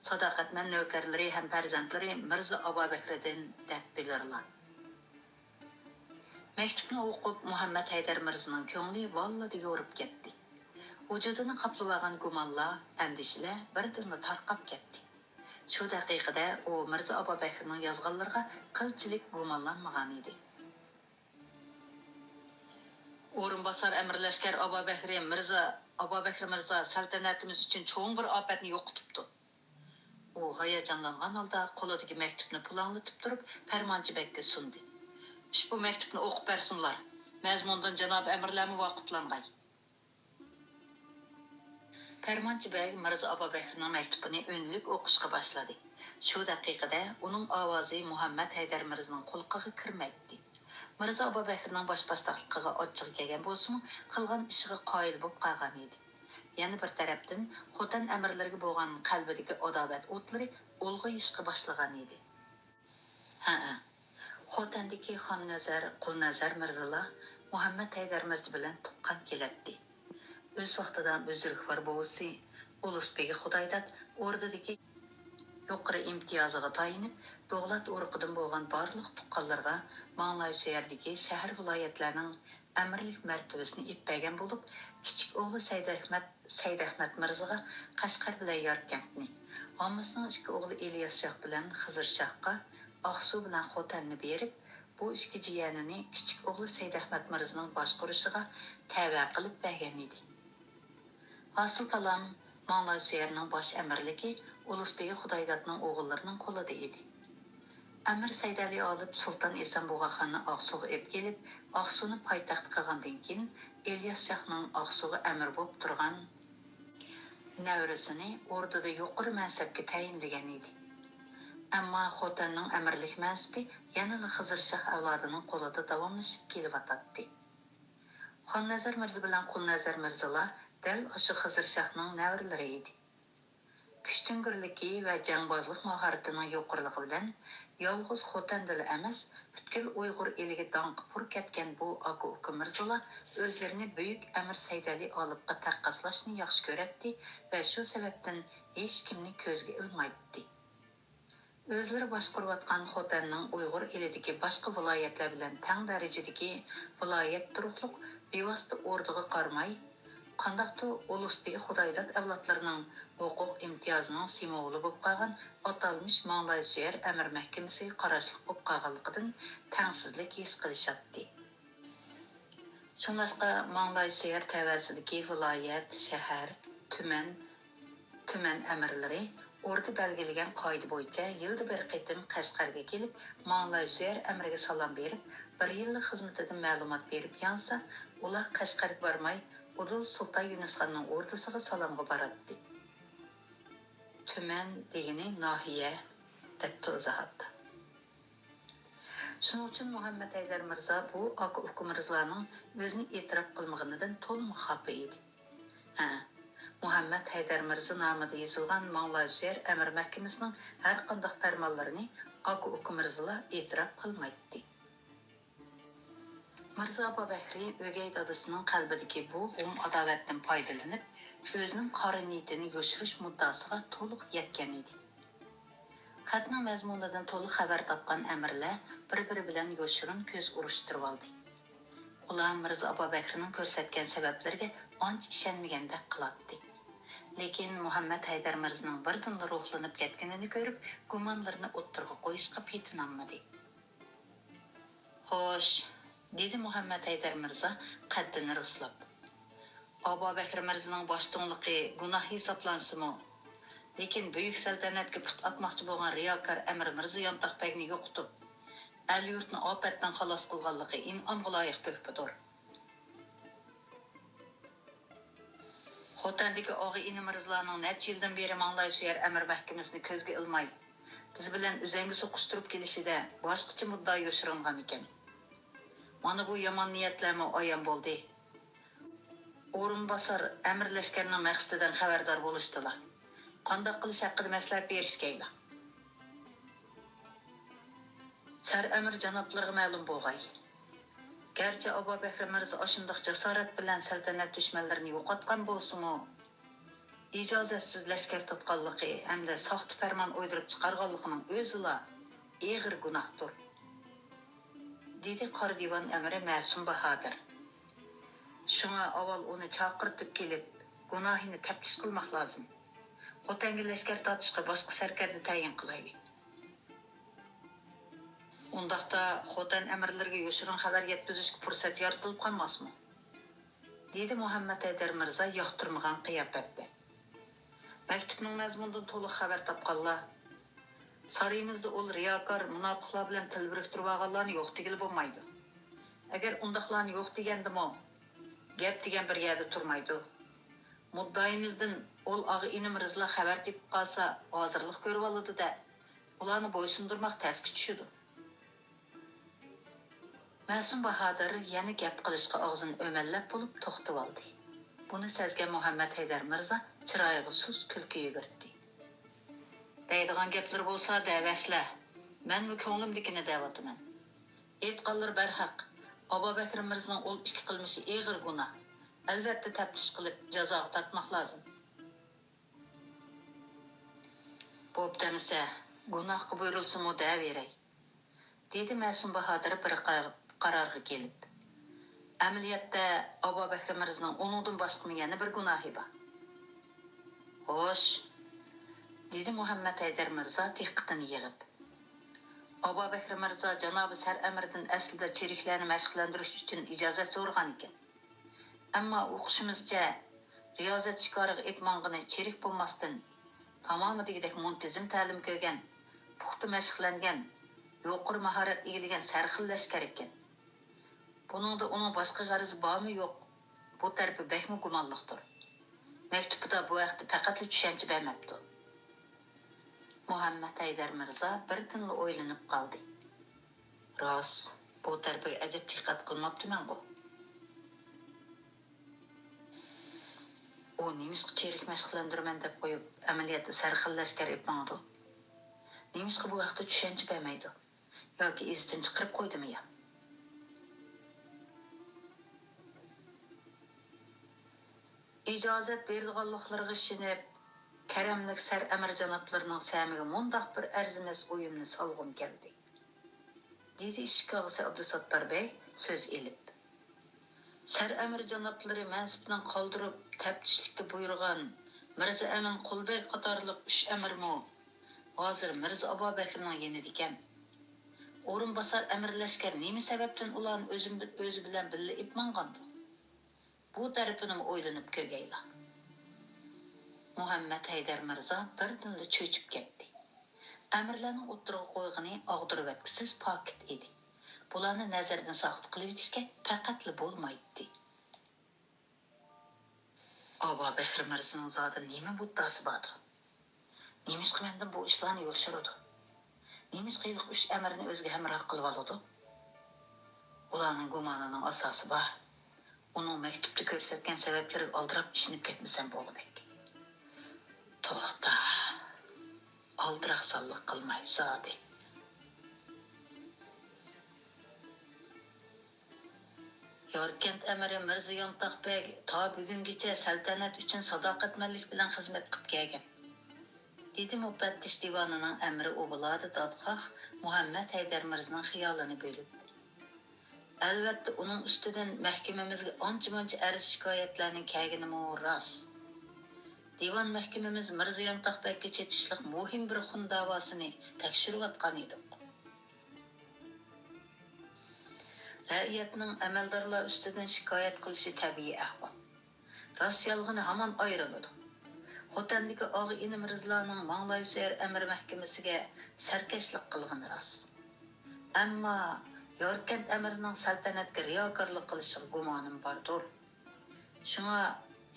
ساداقەتمەن نۆكەرلىرى ھەم پەرزەنتلىرى مىرزا ئابابەكرىدىن دەپ بىلىرلا. مەكتۇپنى ئوقۇپ، مۇھەممەد ھەيدەر مىرزىنىڭ كۆڭلى ۋاللىدە يورۇپ كەتتى. ۋۇجۇدىنى قاپلىۋالغان گۇمانلار، ئەندىشىلەر بىردىنلا تارقاپ كەتتى. شۇ دەقىقىدە ئۇ مىرزا ئابابەكرىنىڭ يازغانلىرىغا قىلچىلىك گۇمانلانمىغانىدى. ئورۇنباسار ئەمىر لەشكەر ئابابەكرى مىرزا، ئابابەكرى مىرزا سەلتەنىتىمىز ئۈچۈن چوڭ بىر ئاپەتنى يوقىتىپتۇ. ئۇ ھاياجانلانغان ھالدا قولىدىكى مەكتۇپنى پۇلاڭلىتىپ تۇرۇپ، پەرمانچى بەگكە سۇندى. ئۇشبۇ مەكتۇپنى ئوقۇپ بەرسۇنلار. مەزمۇندىن جانابىي ئەمىرلەرمۇ ۋاقىپلانغاي. پەرمانچى بەگ مىرزا ئابابەكرىنىڭ مەكتۇپىنى ئۈنلۈك ئوقۇشقا باشلىدى. شۇ دەقىقىدە ئۇنىڭ ئاۋازى مۇھەممەد ھەيدەر مىرزىنىڭ قۇلىقىغا كىرمەيتتى. مىرزا ئابابەكرىنىڭ باش-باشتاقلىقىغا ئاچچىقى كەلگەن بولسىمۇ، قىلغان ئىشىغا قايىل بولۇپ قالغانىدى. يەنە بىر تەرەپتىن، خوتەن ئەمىرلىرىگە بولغان قەلبىدىكى ئاداۋەت ئوتلىرى ئۇلغىيىشقا باشلىغانىدى. ھەئە، خوتەندىكى خاننەزەر، قۇلنەزەر مىرزىلار مۇھەممەد ھەيدەر مىرزا بىلەن تۇغقان كېلەتتى. ئۆز ۋاقتىدا بۈزرۈكۋار بوۋىسى ئۇلۇس بېگى خۇدايداد ئوردىدىكى يۇقىرى ئىمتىيازىغا تايىنىپ، دوغلات ئۇرۇقىدىن بولغان بارلىق تۇغقانلىرىغا ماڭلاي سۆيەردىكى شەھەر، ۋىلايەتلەرنىڭ ئەمىرلىك مەرتىۋىسىنى ئېلىپ بەرگەن بولۇپ، كىچىك ئوغلى سەيدەھمەت، سەيدەھمەت مىرزىغا قەشقەر بىلەن ياركەنتنى، ئاممىسىنىڭ ئىككى ئوغلى ئىلياس شاھ بىلەن خىزىر شاھقا ئاقسۇ بىلەن خوتەننى بېرىپ، بۇ ئىككى جىيەنىنى كىچىك ئوغلى سەيدەھمەت مىرزىنىڭ باشقۇرۇشىغا تەۋە قىلىپ بەرگەن ئىدى. ھاسىل كالام، ماڭلاي سۆيەرنىڭ باش ئەمىرلىكى ئۇلۇس بېگى خۇدايدادنىڭ ئوغۇللىرىنىڭ قولىدا ئىدى. ئەمىر سەيدەلى ئالىپ سۇلتان ئېسەن بۇغاخاننى ئاقسۇغا ئېلىپ كېلىپ، ئاقسۇنى پايتەخت قىلغاندىن كېيىن، ئىلياس شاھنىڭ ئاقسۇغا ئەمىر بولۇپ تۇرغان نەۋرىسىنى ئوردىدا يۇقىرى مەنسەپكە تەيىنلىگەن ئىدى. ئەمما خوتەننىڭ ئەمىرلىك مەنسىپى يەنىلا خىزىر شاھ ئەۋلادىنىڭ قولىدا داۋاملىشىپ كېلىۋاتاتتى. خاننەزەر مىرزا بىلەن قۇلنەزەر مىرزىلار دەل ئاشۇ خىزىر شاھنىڭ نەۋرىلىرى ئىدى. كۈچتۈڭگۈرلۈكى ۋە جەڭبازلىق ماھارىتىنىڭ يۇقىرىلىقى بىلەن يالغۇز خوتەندىلا ئەمەس، پۈتكۈل ئۇيغۇر ئېلىگە داڭقى پۇر كەتكەن بۇ ئاكا-ئۇكا مىرزىلار ئۆزلىرىنى بۈيۈك ئەمىر سەيدەلى ئالىپقا تەققاسلاشنى ياخشى كۆرەتتى ۋە شۇ سەۋەبتىن ھېچكىمنى كۆزگە ئىلمايتتى. ئۆزلىرى باشقۇرۇۋاتقان خوتەننىڭ ئۇيغۇر ئېلىدىكى باشقا ۋىلايەتلەر بىلەن تەڭ دەرىجىدىكى ۋىلايەت تۇرۇقلۇق بىۋاسىتە ئوردىغا قارىماي، قانداقتۇر ئۇلۇس بېگى خۇدايداد ئەۋلادلىرىنىڭ ھوقۇق ئىمتىيازىنىڭ سىمۋولى بولۇپ قالغان ئاتالمىش ماڭلايسۆيەر ئەمىر مەھكىمىسى قاراشلىق بولۇپ قالغانلىقىدىن تەڭسىزلىك ھېس قىلىشاتتى. شۇڭلاشقا ماڭلايسۆيەر تەۋەسىدىكى ۋىلايەت، شەھەر، تۈمەن، تۈمەن ئەمىرلىرى ئوردا بەلگىلىگەن قائىدە بويىچە يىلدا بىر قېتىم قەشقەرگە كېلىپ، ماڭلايسۆيەر ئەمىرگە سالام بېرىپ، بىر يىللىق خىزمىتىدىن مەلۇمات بېرىپ يانسا، ئۇلار قەشقەرگە بارماي، ئۇدۇل سۇلتان يۇنۇسخاننىڭ ئوردىسىغا سالامغا باراتتى. تۈمەن دېگىنى ناھىيە، دەپتۇ ئىزاھاتتا. شۇنىڭ ئۈچۈن مۇھەممەد ھەيدەر مىرزا بۇ ئاكا-ئۇكا مىرزىلارنىڭ ئۆزىنى ئېتىراپ قىلمىغىنىدىن تولىمۇ خاپا ئىدى. ھە، مۇھەممەد ھەيدەر مىرزا نامىدا يېزىلغان ماڭلايسۆيەر ئەمىر مەھكىمىسىنىڭ ھەرقانداق پەرمانلىرىنى ئاكا-ئۇكا مىرزىلار ئېتىراپ قىلمايتتى. مىرزا ئابابەكرى ئۆگەي دادىسىنىڭ قەلبىدىكى بۇ غۇم ئاداۋەتتىن پايدىلىنىپ، ئۆزىنىڭ قارا نىيىتىنى يوشۇرۇش مۇددىئاسىغا تولۇق يەتكەن ئىدى. خەتنىڭ مەزمۇنىدىن تولۇق خەۋەر تاپقان ئەمىرلەر بىر-بىرى بىلەن يوشۇرۇن كۆز ئۇرۇشتۇرۇۋالدى. ئۇلار مىرزا ئابابەكرىنىڭ كۆرسەتكەن سەۋەبلىرىگە ئانچە ئىشەنمىگەندەك قىلاتتى. لېكىن مۇھەممەد ھەيدەر مىرزىنىڭ بىردىنلا روھلىنىپ كەتكىنىنى كۆرۈپ، گۇمانلىرىنى ئوتتۇرىغا قويۇشقا پېتىنالمىدى. خوش، دېدى مۇھەممەد ھەيدەر مىرزا قەددىنى رۇسلاپ. ئابابەكرى مىرزىنىڭ باشتۇڭلۇقى گۇناھ ھېسابلانسىمۇ، لېكىن بۈيۈك سەلتەنەتكە پۇت ئاتماقچى بولغان رىياكار ئەمىر مىرزا يانتاق بەگنى يوقىتىپ، ئەل-يۇرتنى ئاپەتتىن خالاس قىلغانلىقى ئىنئامغا لايىق تۆھپىدۇر. خوتەندىكى ئاغا-ئىنى مىرزىلارنىڭ نەچچە يىلدىن بېرى ماڭلايسۆيەر ئەمىر مەھكىمىسىنى كۆزگە ئىلماي، بىز بىلەن ئۈزەڭگە سوقۇشتۇرۇپ كېلىشىدە باشقىچە مۇددىئا يوشۇرۇنغان ئىكەن. مانا بۇ يامان نىيەتلەرمۇ ئايان بولدى. ئورۇنباسار ئەمىر لەشكەرنىڭ مەقسىتىدىن خەۋەردار بولۇشتىلا، قانداق قىلىش ھەققىدە مەسلىھەت بېرىشكەيلا. سەر ئەمىر جانابلىرىغا مەلۇم بولغاي. گەرچە ئابابەكرى مىرزا ئاشۇنداق جاسارەت بىلەن سەلتەنەت دۈشمەنلىرىنى يوقاتقان بولسىمۇ، ئىجازەتسىز لەشكەر تۇتقانلىقى ھەمدە ساختا پەرمان ئويدۇرۇپ چىقارغانلىقىنىڭ ئۆزىلا ئېغىر گۇناھتۇر، دېدى قارا دىۋان ئەمىرى مەسۇم باھادىر. شۇڭا ئاۋۋال ئۇنى چاقىرتىپ كېلىپ، گۇناھىنى تەپتىش قىلماق لازىم. خوتەنگە لەشكەر تارتىشقا باشقا سەركەردە تەيىن قىلايلى. ئۇنداقتا خوتەن ئەمىرلىرىگە يوشۇرۇن خەۋەر يەتكۈزۈشكە پۇرسەت يارىتىلىپ قالماسمۇ؟ دېدى مۇھەممەت ھەيدەر مىرزا ياقتۇرمىغان قىياپەتتە. مەكتۇپنىڭ مەزمۇنىدىن تولۇق خەۋەر تاپقانلار، سارىيىمىزدا ئۇل رىياكار، مۇناپىقلار بىلەن تىل بىرىكتۈرۈۋالغانلارنى يوق دېگىلى بولمايدۇ. ئەگەر ئۇنداقلارنى يوق دېگەندىمۇ، گەپ دېگەن بىر يەردە تۇرمايدۇ. مۇددىئايىمىزدىن ئۇل ئاغا-ئىنى مىرزىلار خەۋەر تېپىپ قالسا، ھازىرلىق كۆرۈۋالىدۇ-دە، ئۇلارنى بويسۇندۇرماق تەسكە چۈشىدۇ. مەسۇم باھادىر يەنە گەپ قىلىشقا ئاغزىنى ئۆمەللەپ بولۇپ توختىۋالدى. بۇنى سەزگەن مۇھەممەت ھەيدەر مىرزا چىرايىغا سۇس كۈلكە يۈگۈرتتى. دەيدىغان گەپلىرى بولسا دەۋەرسىلە، مەنمۇ كۆڭلۈمدىكىنى دەۋاتىمەن. ئېيتقانلىرى بەرھەق، ئابابەكرى مىرزىنىڭ ئۇل ئىككى قىلمىشى ئېغىر گۇناھ، ئەلۋەتتە تەپتىش قىلىپ جازاغا تارتماق لازىم. بوپتۇ ئەمىسە، گۇناھقا بۇيرۇلسىمۇ دەۋېرەي، دېدى مەسۇم باھادىر بىر قارار-، قارارغا كېلىپ. ئەمەلىيەتتە ئابابەكرى مىرزىنىڭ ئۇنىڭدىن باشقىمۇ يەنە بىر گۇناھى بار. خوش، دېدى مۇھەممەت ھەيدەر مىرزا دىققىتىنى يىغىپ. ئابابەكرى مىرزا جانابى سەر ئەمىردىن ئەسلىدە چېرىكلەرنى مەشىقلەندۈرۈش ئۈچۈن ئىجازەت سورىغان ئىكەن. ئەمما ئۇقۇشىمىزچە، رىيازەت شىكارىغا ئېلىپ ماڭغىنى چېرىك بولماستىن، تامامى دېگۈدەك مۇنتىزىم تەلىم كۆرگەن، پۇختا مەشىقلەنگەن، يۇقىرى ماھارەت ئىگىلىگەن سەرخىل لەشكەر ئىكەن. بۇنىڭدا ئۇنىڭ باشقا غەرىزى بارمۇ يوق، بۇ تەرىپى بەكمۇ گۇمانلىقتۇر. مەكتۇبىدا بۇ ھەقتە پەقەتلا چۈشەنچە بەرمەپتۇ. مۇھەممەت ھەيدەر مىرزا بىردىنلا ئويلىنىپ قالدى. راست، بۇ تەرىپىگە ئەجەب دىققەت قىلماپتىمەنغۇ. ئۇ نېمىشقا چېرىك مەشىقلەندۈرىمەن دەپ قويۇپ، ئەمەلىيەتتە سەرخىل لەشكەر ئېلىپ ماڭىدۇ؟ نېمىشقا بۇ ھەقتە چۈشەنچە بەرمەيدۇ؟ ياكى ئىزىدىن چىقىرىپ قويدىمۇ يا؟ ئىجازەت بېرىدىغانلىقلىرىغا ئىشىنىپ، كەرەملىك سەر ئەمىر جانابلىرىنىڭ سەمىگە مۇنداق بىر ئەرزىمەس ئويۇمنى سالغۇم كەلدى، دېدى ئىشىك ئاغىسى ئابدۇساتتار بەگ سۆز ئېلىپ. سەر ئەمىر جانابلىرى مەنسىپىنى قالدۇرۇپ، تەپتىشلىككە بۇيرۇغان مىرزا ئەمىن قۇلبەگ قاتارلىق ئۈچ ئەمىرمۇ ھازىر مىرزا ئابابەكرىنىڭ يېنىدىكەن. ئورۇنباسار ئەمىر لەشكەر نېمە سەۋەبتىن ئۇلارنى ئۆزى، ئۆزى بىلەن بىللە ئېلىپ ماڭغاندۇ؟ بۇ تەرىپىنىمۇ ئويلىنىپ كۆرگەيلا. مۇھەممەت ھەيدەر مىرزا بىردىنلا چۆچۈپ كەتتى. ئەمىرلەرنىڭ ئوتتۇرىغا قويغىنى ئاغدۇرۇۋەتكۈسىز پاكىت ئىدى. بۇلارنى نەزەردىن ساقىت قىلىۋېتىشكە پەقەتلا بولمايتتى. ئابابەكرى مىرزىنىڭ زادى نېمە مۇددىئاسى باردۇ؟ نېمىشقا مەندىن بۇ ئىشلارنى يوشۇرىدۇ؟ نېمىشقا ھېلىقى ئۈچ ئەمىرنى ئۆزىگە ھەمراھ قىلىۋالىدۇ؟ ئۇلارنىڭ گۇمانىنىڭ ئاساسى بار. ئۇنىڭ مەكتۇپتا كۆرسەتكەن سەۋەبلىرىگە ئالدىراپ ئىشىنىپ كەتمىسەم بولغۇدەك. توختا، ئالدىراقسانلىق قىلماي زادى. ياركەنت ئەمىرى مىرزا يانتاق بەگ تا بۈگۈنگىچە سەلتەنەت ئۈچۈن ساداقەتمەنلىك بىلەن خىزمەت قىلىپ كەلگەن، دېدى مۇپەتتىش دىۋانىنىڭ ئەمىرى ئوبلادا دادخاھ مۇھەممەت ھەيدەر مىرزىنىڭ خىيالىنى بۆلۈپ. ئەلۋەتتە، ئۇنىڭ ئۈستىدىن مەھكىمىمىزگە ئانچە-مۇنچە ئەرز-شىكايەتلەرنىڭ كەلگىنىمۇ راست. دىۋان مەھكىمىمىز مىرزا يانتاق بەگكە چېتىشلىق مۇھىم بىر خۇن داۋاسىنى تەكشۈرۈۋاتقان ئىدۇق. رەئىيەتنىڭ ئەمەلدارلار ئۈستىدىن شىكايەت قىلىشى تەبىئىي ئەھۋال. راست-يالغىنى ھامان ئايرىلىدۇ. خوتەندىكى ئاغا-ئىنى مىرزىلارنىڭ ماڭلايسۆيەر ئەمىر مەھكىمىسىگە سەركەشلىك قىلغىنى راست. ئەمما ياركەنت ئەمىرىنىڭ سەلتەنەتكە رىياكارلىق قىلىشىغا گۇمانىم باردۇر. شۇڭا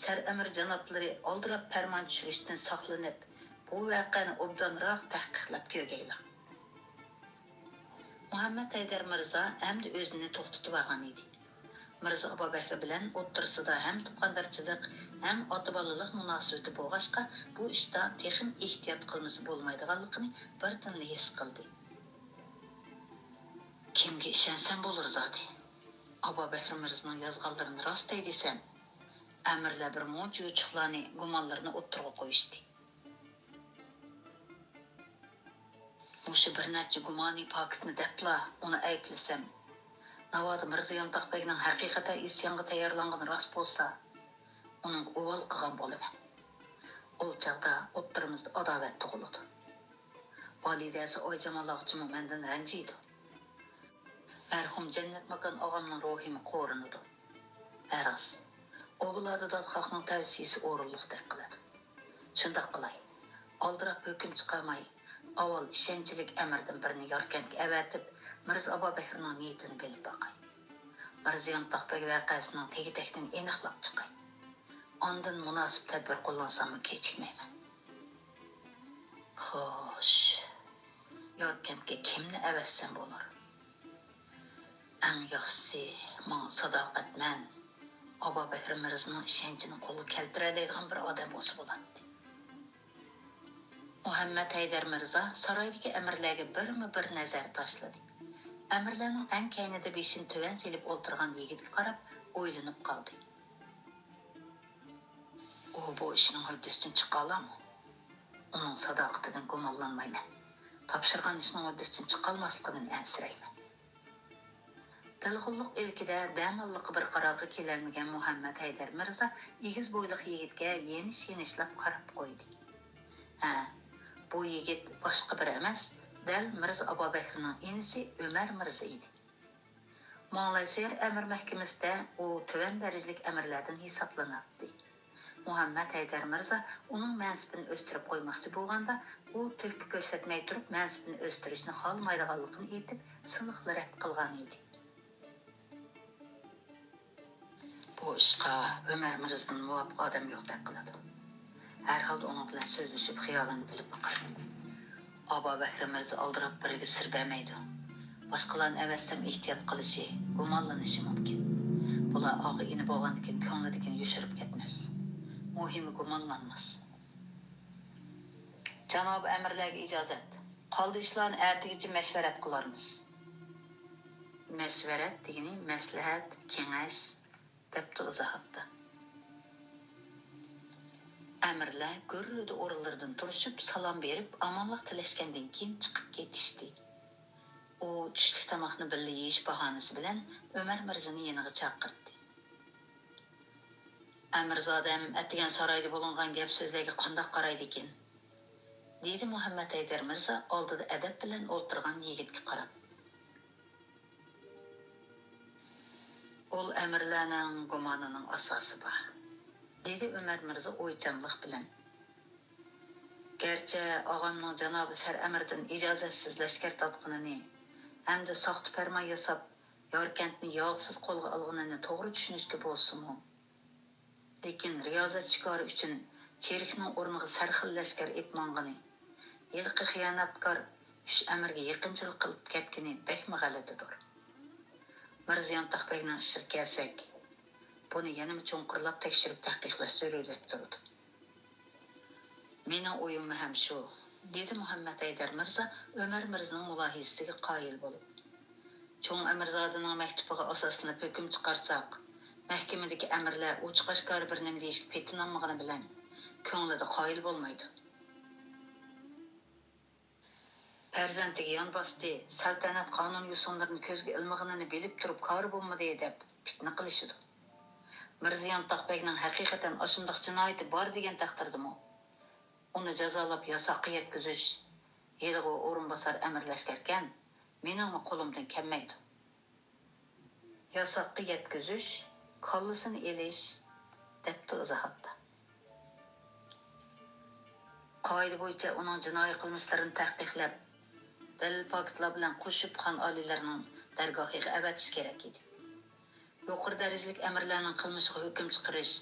سەر ئەمىر جانابلىرى ئالدىراپ پەرمان چۈشۈرۈشتىن ساقلىنىپ، بۇ ۋەقەنى ئوبدانراق تەھقىقلەپ كۆرگەيلا. مۇھەممەد ھەيدەر مىرزا ئەمدى ئۆزىنى توختىتىۋالغان ئىدى. مىرزا ئابابەكرى بىلەن ئوتتۇرىسىدا ھەم تۇغقاندارچىلىق، ھەم ئاتا-بالىلىق مۇناسىۋىتى بولغاچقا، بۇ ئىشتا تېخىمۇ ئېھتىيات قىلمىسا بولمايدىغانلىقىنى بىردىنلا ھېس قىلدى. كىمگە ئىشەنسەم بولۇر زادى؟ ئابابەكرى مىرزىنىڭ يازغانلىرىنى راست دەي دېسەم، ئەمىرلەر بىر مۇنچە يوچۇقلارنى، گۇمانلىرىنى ئوتتۇرىغا قويۇشتى. مۇشۇ بىر نەچچە گۇمانىي پاكىتنى دەپلا ئۇنى ئەيىبلىسەم، ناۋادا مىرزا يانتاق بەگنىڭ ھەقىقەتەن ئىسيانغا تەييارلانغىنى راست بولسا، ئۇنىڭغا ئۇۋال قىلغان بولىمەن. ئۇ چاغدا ئوتتۇرىمىزدا ئاداۋەت تۇغۇلىدۇ. ۋالىدەسى ئايجامال ئاغىچىمۇ مەندىن رەنجىيدۇ. مەرھۇم جەننەت ماكان ئاغامنىڭ روھىمۇ قورۇنىدۇ. ھە راست، ئوبۇل ئادا دادخاقنىڭ تەۋسىيىسى ئورۇنلۇقتەك قىلىدۇ. شۇنداق قىلاي، ئالدىراپ ھۆكۈم چىقارماي، ئاۋۋال ئىشەنچلىك ئەمىردىن بىرنى ياركەنتكە ئەۋەتىپ، مىرزا ئابابەكرىنىڭ نىيىتىنى بىلىپ باقاي. مىرزا يانتاق بەگ ۋەقەسىنىڭ تېگى-تەكتىنى ئېنىقلاپ چىقاي. ئاندىن مۇناسىپ تەدبىر قوللانساممۇ كېچىكمەيمەن. خوش، ياركەنتكە كىمنى ئەۋەتسەم بولۇر؟ ئەڭ ياخشىسى، ماڭا ساداقەتمەن، ئابابەكرى مىرزىنىڭ ئىشەنچىنى قولغا كەلتۈرەلەيدىغان بىر ئادەم بولسا بولاتتى. مۇھەممەد ھەيدەر مىرزا سارايدىكى ئەمىرلەرگە بىرمۇ بىر نەزەر تاشلىدى. ئەمىرلەرنىڭ ئەڭ كەينىدە بېشىنى تۆۋەن سېلىپ ئولتۇرغان يىگىتكە قاراپ ئويلىنىپ قالدى. ئۇ بۇ ئىشنىڭ ھۆددىسىدىن چىقالامۇ؟ ئۇنىڭ ساداقىتىدىن گۇمانلانمايمەن. تاپشۇرغان ئىشنىڭ ھۆددىسىدىن چىقالماسلىقىدىن ئەنسىرەيمەن. دەلغۇللۇق ئىلكىدە دەماللىققا بىر قارارغا كېلەلمىگەن مۇھەممەد ھەيدەر مىرزا ئېگىز بويلۇق يىگىتكە يېنىش-يېنىشلاپ قاراپ قويدى. ھە، بۇ يىگىت باشقا بىرى ئەمەس، دەل مىرزا ئابابەكرىنىڭ ئىنىسى ئۆمەر مىرزا ئىدى. ماڭلايسۆيەر ئەمىر مەھكىمىسىدە ئۇ تۆۋەن دەرىجىلىك ئەمىرلەردىن ھېسابلىناتتى. مۇھەممەد ھەيدەر مىرزا ئۇنىڭ مەنسىپىنى ئۆستۈرۈپ قويماقچى بولغاندا، ئۇ تۆھپە كۆرسەتمەي تۇرۇپ مەنسىپىنى ئۆستۈرۈشنى خالىمايدىغانلىقىنى ئېيتىپ، سىلىقلا رەت قىلغان ئىدى. بۇ ئىشقا ئۆمەر مىرزىدىن مۇۋاپىق ئادەم يوقتەك قىلىدۇ. ھەر ھالدا ئۇنىڭ بىلەن سۆزلىشىپ خىيالىنى بىلىپ باقاي. ئابابەكرى مىرزا ئالدىراپ بىرىگە سىر بەرمەيدۇ. باشقىلارنى ئەۋەتسەم ئېھتىيات قىلىشى، گۇمانلىنىشى مۇمكىن. بۇلار ئاغا-ئىنى بولغاندىكىن كۆڭلىدىكىنى يوشۇرۇپ كەتمەس. مۇھىمى گۇمانلانماس. جانابىي ئەمىرلەرگە ئىجازەت. قالدى ئىشلارنى ئەتىگىچە مەشۋەرەت قىلارمىز. مەشۋەرەت دېگىنى مەسلىھەت، كېڭەش، دەپتۇ ئىزاھاتتا. ئەمىرلەر گۈررىدە ئورۇنلىرىدىن تۇرۇشۇپ، سالام بېرىپ، ئامانلىق تىلەشكەندىن كېيىن چىقىپ كېتىشتى. ئۇ چۈشلۈك تاماقنى بىللە يېيىش باھانىسى بىلەن ئۆمەر مىرزىنى يېنىغا چاقىرتتى. ئەمىرزادەم ئەتىگەن سارايدا بولۇنغان گەپ-سۆزلەرگە قانداق قارايدىكىن؟ دېدى مۇھەممەد ھەيدەر مىرزا ئالدىدا ئەدەپ بىلەن ئولتۇرغان يىگىتكە قاراپ. ئۇل ئەمىرلەرنىڭ گۇمانىنىڭ ئاساسى بار، دېدى ئۆمەر مىرزا ئويچانلىق بىلەن. گەرچە ئاغامنىڭ جانابىي سەر ئەمىردىن ئىجازەتسىز لەشكەر تارتقىنىنى ھەمدە ساختا پەرمان ياساپ، ياركەنتنى ياغسىز قولغا ئالغىنىنى توغرا چۈشىنىشكە بولسىمۇ، لېكىن رىيازەت شىكارى ئۈچۈن چېرىكنىڭ ئورنىغا سەرخىل لەشكەر ئېلىپ ماڭغىنى، ھېلىقى خىيانەتكار ئۈچ ئەمىرگە يېقىنچىلىق قىلىپ كەتكىنى بەكمۇ غەلىتىدۇر. مىرزا يانتاق بەگنىڭ ئىشىغا كەلسەك، بۇنى يەنىمۇ چوڭقۇرلاپ تەكشۈرۈپ تەھقىقلاش زۆرۈرلۈك تۇرىدۇ. مېنىڭ ئويۇممۇ ھەم شۇ، دېدى مۇھەممەد ھەيدەر مىرزا ئۆمەر مىرزىنىڭ مۇلاھىزىسىگە قايىل بولۇپ. چوڭ ئەمىرزادىنىڭ مەكتۇپىغا ئاساسلىنىپ ھۆكۈم چىقارساق، مەھكىمىدىكى ئەمىرلەر ئوچۇق-ئاشكارا بىر نېمە دېيىشكە پېتىنالمىغىنى بىلەن، كۆڭلىدە قايىل بولمايدۇ. پەرزەنتىگە يان باستى، سەلتەنەت قانۇن-يوسۇنلىرىنى كۆزگە ئىلمىغىنىنى بىلىپ تۇرۇپ كارى بولمىدى، دەپ پىتنە قىلىشىدۇ. مىرزا يانتاق بەگنىڭ ھەقىقەتەن ئاشۇنداق جىنايىتى بار دېگەن تەقدىردىمۇ، ئۇنى جازالاپ ياساققا يەتكۈزۈش، ھېلىغۇ ئورۇنباسار ئەمىر لەشكەركەن، مېنىڭمۇ قولۇمدىن كەلمەيدۇ. ياساققا يەتكۈزۈش، كاللىسىنى ئېلىش، دەپتۇ ئىزاھاتتا. قائىدە بويىچە ئۇنىڭ جىنايى قىلمىشلىرىنى تەھقىقلەپ، دەلىل-پاكىتلار بىلەن قوشۇپ خان ئالىيلىرىنىڭ دەرگاھىغا ئەۋەتىش كېرەك ئىدى. يۇقىرى دەرىجىلىك ئەمىرلەرنىڭ قىلمىشىغا ھۆكۈم چىقىرىش،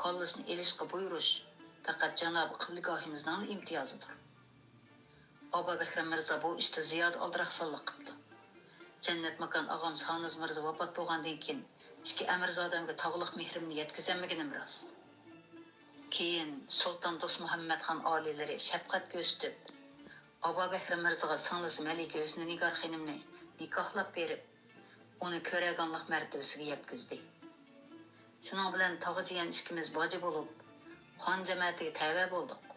كاللىسىنى ئېلىشقا بۇيرۇش پەقەت جانابى قىبلىگاھىمىزنىڭلا ئىمتىيازىدۇر. ئابابەكرىم مىرزا بۇ ئىشتا زىيادە ئالدىراقسانلىق قىپتۇ. جەننەت ماكان ئاغام سانىز مىرزا ۋاپات بولغاندىن كېيىن، ئىككى ئەمىرزادەمگە تاغلىق مېھرىمنى يەتكۈزەلمىگىنىم راست. كېيىن سۇلتان دوستمۇھەممەت خان ئالىيلىرى شەپقەت كۆرسىتىپ، ئابابەكرىم مىرزىغا سىڭلىسى مەلىكە ھۆسنى نىگار خېنىمنى نىكاھلاپ بېرىپ، ئۇنى كۆرەرگانلىق مەرتىۋىسىگە يەتكۈزدى. شۇنىڭ بىلەن تاغا جىيەن ئىككىمىز باجى بولۇپ، خان جەمەتىگە تەۋە بولدۇق.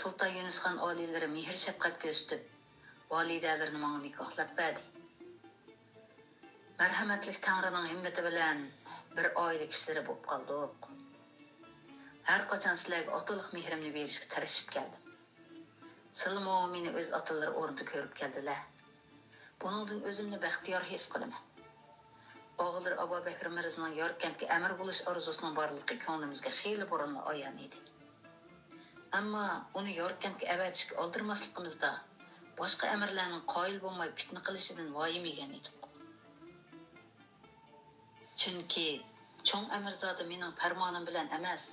سۇلتان يۇنۇس خان ئالىيلىرى مېھىر-شەپقەت كۆرسىتىپ، ۋالىدەلىرىنى ماڭا نىكاھلاپ بەردى. مەرھەمەتلىك تەڭرىنىڭ ھىممىتى بىلەن بىر ئائىلە كىشىلىرى بولۇپ قالدۇق. ھەر قاچان سىلەرگە ئاتىلىق مېھرىمنى بېرىشكە تىرىشىپ كەلدىم. سىلىمۇ مېنى ئۆز ئاتىلىرى ئورنىدا كۆرۈپ كەلدىلە. بۇنىڭدىن ئۆزۈمنى بەختىيار ھېس قىلىمەن. ئاغىلىرى ئابابەكرى مىرزىنىڭ ياركەنتكە ئەمىر بولۇش ئارزۇسىنىڭ بارلىقى كۆڭلىمىزگە خېلى بۇرۇنلا ئايان ئىدى. ئەمما ئۇنى ياركەنتكە ئەۋەتىشكە ئالدىرىماسلىقىمىزدا، باشقا ئەمىرلەرنىڭ قايىل بولماي پىتنە قىلىشىدىن ۋايىمىگەن ئىدۇق. چۈنكى چوڭ ئەمىرزادە مېنىڭ پەرمانىم بىلەن ئەمەس،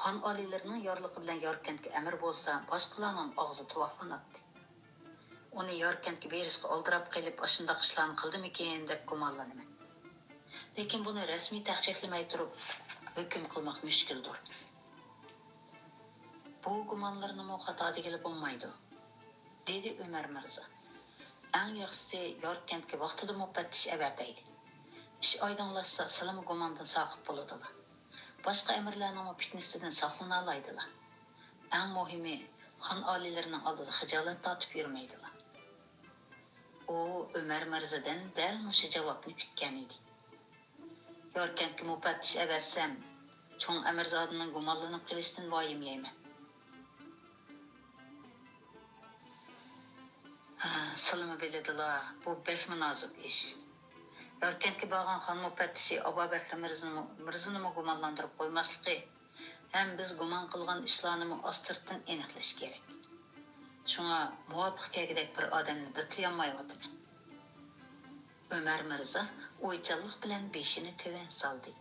خان ئالىيلىرىنىڭ يارلىقى بىلەن ياركەنتكە ئەمىر بولسا، باشقىلارنىڭ ئاغزى تۇۋاقلىناتتى. ئۇنى ياركەنتكە بېرىشقا ئالدىراپ قېلىپ، ئاشۇنداق ئىشلارنى قىلدىمىكىن دەپ گۇمانلىنىمەن. لېكىن بۇنى رەسمىي تەھقىقلىمەي تۇرۇپ، ھۆكۈم قىلماق مۈشكۈلدۇر. بۇ گۇمانلىرىنىمۇ خاتا دېگىلى بولمايدۇ، دېدى ئۆمەر مىرزا. ئەڭ ياخشىسى ياركەنتكە ۋاقتىدا مۇپەتتىش ئەۋەتەيلى. ئىش ئايدىڭلاشسا، سىلىمۇ گۇماندىن ساقىت بولىدىلا. باشقا ئەمىرلەرنىڭمۇ پىتنىسىدىن ساقلىنالايدىلا. ئەڭ مۇھىمى، خان ئالىيلىرىنىڭ ئالدىدا خىجالەت تارتىپ يۈرمەيدىلا. ئۇ ئۆمەر مىرزىدىن دەل مۇشۇ جاۋابنى كۈتكەن ئىدى. ياركەنتكە مۇپەتتىش ئەۋەتسەم، چوڭ ئەمىرزادىنىڭ گۇمانلىنىپ قېلىشىدىن ۋايىم يەيمەن. ھە، سىلىمۇ بىلىدىلا، بۇ بەكمۇ نازۇك ئىش. ياركەنتكە بارغان خان مۇپەتتىشى ئابابەكرى مىرزىنىمۇ، مىرزىنىمۇ گۇمانلاندۇرۇپ قويماسلىقى ھەم بىز گۇمان قىلغان ئىشلارنىمۇ ئاستىرتىن ئېنىقلىشى كېرەك. شۇڭا مۇۋاپىق كەلگۈدەك بىر ئادەمنى دىتلىيالمايۋاتىمەن. ئۆمەر مىرزا ئويچانلىق بىلەن بېشىنى تۆۋەن سالدى.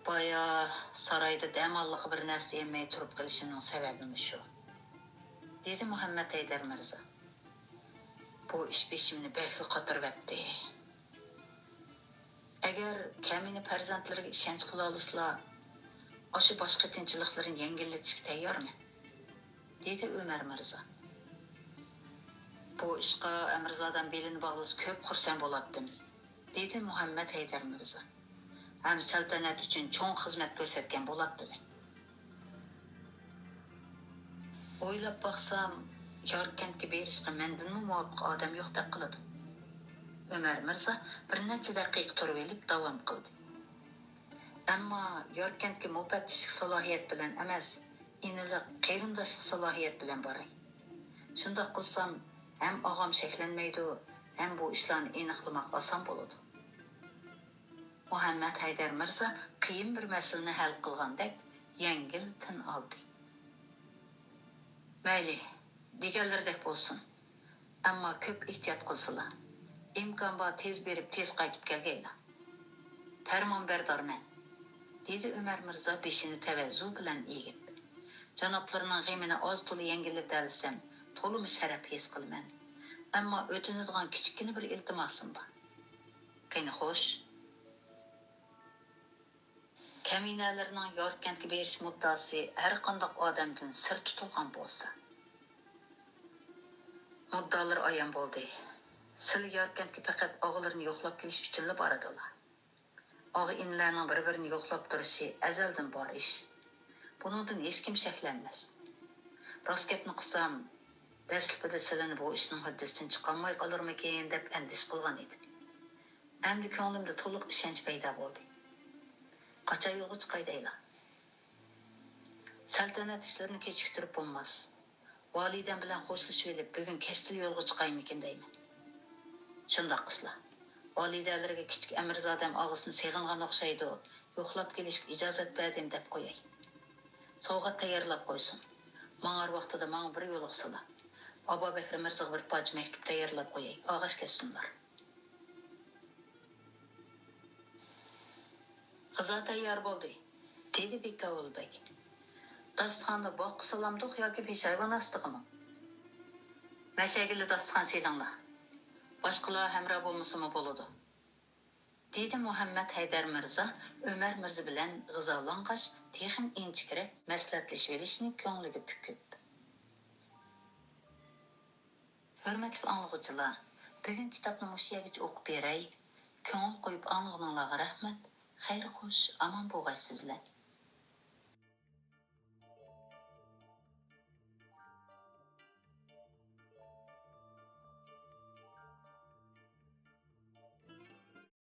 بايا سارايدا دەماللىققا بىر نەرسە دېيەلمەي تۇرۇپ قېلىشىمنىڭ سەۋەبىمۇ شۇ، دېدى مۇھەممەت ھەيدەر مىرزا. بۇ ئىش بېشىمنى بەكلا قاتۇرۇۋەتتى. ئەگەر كەمىنە پەرزەنتلىرىگە ئىشەنچ قىلالىسىلا، ئاشۇ باش قېتىنچىلىقلىرىنى يەڭگىللىتىشكە تەييارمەن، دېدى ئۆمەر مىرزا. بۇ ئىشقا ئەمىرزادەم بېلىنى باغلىسا كۆپ خۇرسەن بولاتتىم، دېدى مۇھەممەت ھەيدەر مىرزا. ھەم سەلتەنەت ئۈچۈن چوڭ خىزمەت كۆرسەتكەن بولاتتىلە. ئويلاپ باقسام، ياركەنتكە بېرىشقا مەندىنمۇ مۇۋاپىق ئادەم يوقتەك قىلىدۇ. ئۆمەر مىرزا بىر نەچچە دەقىقە تۇرۇۋېلىپ داۋام قىلدى. ئەمما ياركەنتكە مۇپەتتىشلىك سالاھىيەت بىلەن ئەمەس، ئىنىلىق، قېرىنداشلىق سالاھىيەت بىلەن باراي. شۇنداق قىلسام، ھەم ئاغام شەكلەنمەيدۇ، ھەم بۇ ئىشلارنى ئېنىقلىماق ئاسان بولىدۇ. مۇھەممەت ھەيدەر مىرزا قىيىن بىر مەسىلىنى ھەل قىلغاندەك يەڭگىل تىن ئالدى. مەيلى، دېگەنلىرىدەك بولسۇن. ئەمما كۆپ ئېھتىيات قىلسىلا. ئىمكان بار تېز بېرىپ، تېز قايتىپ كەلگەيلا. پەرمانبەردارمەن، دېدى ئۆمەر مىرزا بېشىنى تەۋەززۇ بىلەن ئېگىپ. جانابلىرىنىڭ غېمىنى ئاز-تولا يەڭگىللىتەلىسەم، تولىمۇ شەرەپ ھېس قىلىمەن. ئەمما ئۆتۈنىدىغان كىچىككىنە بىر ئىلتىماسىم بار. قېنى خوش. كەمىنەلىرىنىڭ ياركەنتكە بېرىش مۇددىئاسى ھەرقانداق ئادەمدىن سىر تۇتۇلغان بولسا. مۇددىئالىرى ئايان بولدى. سىلى ياركەنتكە پەقەت ئاغىلىرىنى يوقلاپ كېلىش ئۈچۈنلا بارىدىلا. ئاغا-ئىنىلەرنىڭ بىر-بىرىنى يوقلاپ تۇرۇشى ئەزەلدىن بار ئىش. بۇنىڭدىن ھېچكىم شەكلەنمەس. راست گەپنى قىلسام، دەسلىپىدە سىلىنى بۇ ئىشنىڭ ھۆددىسىدىن چىقالماي قالۇرمىكىن دەپ ئەندىشە قىلغان ئىدىم. ئەمدى كۆڭلۈمدە تولۇق ئىشەنچ پەيدا بولدى. قاچان يولغا چىقاي دەيلا؟ سەلتەنەت ئىشلىرىنى كېچىكتۈرۈپ بولماس. ۋالىدەم بىلەن خوشلىشىۋېلىپ، بۈگۈن كەچتىلا يولغا چىقايمىكىن دەيمەن. شۇنداق قىسلا. ۋالىدەلىرىگە كىچىك ئەمىرزادەم ئاغىسىنى سېغىنغان ئوخشايدۇ، يوقلاپ كېلىشكە ئىجازەت بەردىم دەپ قوياي. سوۋغات تەييارلاپ قويسۇن. ماڭار ۋاقتىدا ماڭا بىر يولۇقسىلا. ئابابەكرى مىرزىغا بىر پارچە مەكتۇپ تەييارلاپ قوياي، ئاغاش كەتسۇنلار. غىزا تەييار بولدى، دېدى بىكاۋۇل بەگ. داستىخاندا باغقا سالامدۇق ياكى پېشايۋان ئاستىغىمۇ؟ مەشەگىلى داستىخان سېلىڭلار. باشقىلار ھەمراھ بولمىسىمۇ بولىدۇ، دېدى مۇھەممەد ھەيدەر مىرزا ئۆمەر مىرزا بىلەن غىزالانغاچ، تېخىمۇ ئىنچىكىرەك مەسلىھەتلىشىۋېلىشنى كۆڭلىگە پۈكۈپ. ھۆرمەتلىك ئاڭلىغۇچىلار، بۈگۈن كىتابنى مۇشۇ يەرگىچە ئوقۇپ بېرەي. كۆڭۈل قويۇپ ئاڭلىغىنىڭلارغا رەھمەت. خەير خوش، ئامان بولغايسىزلەر.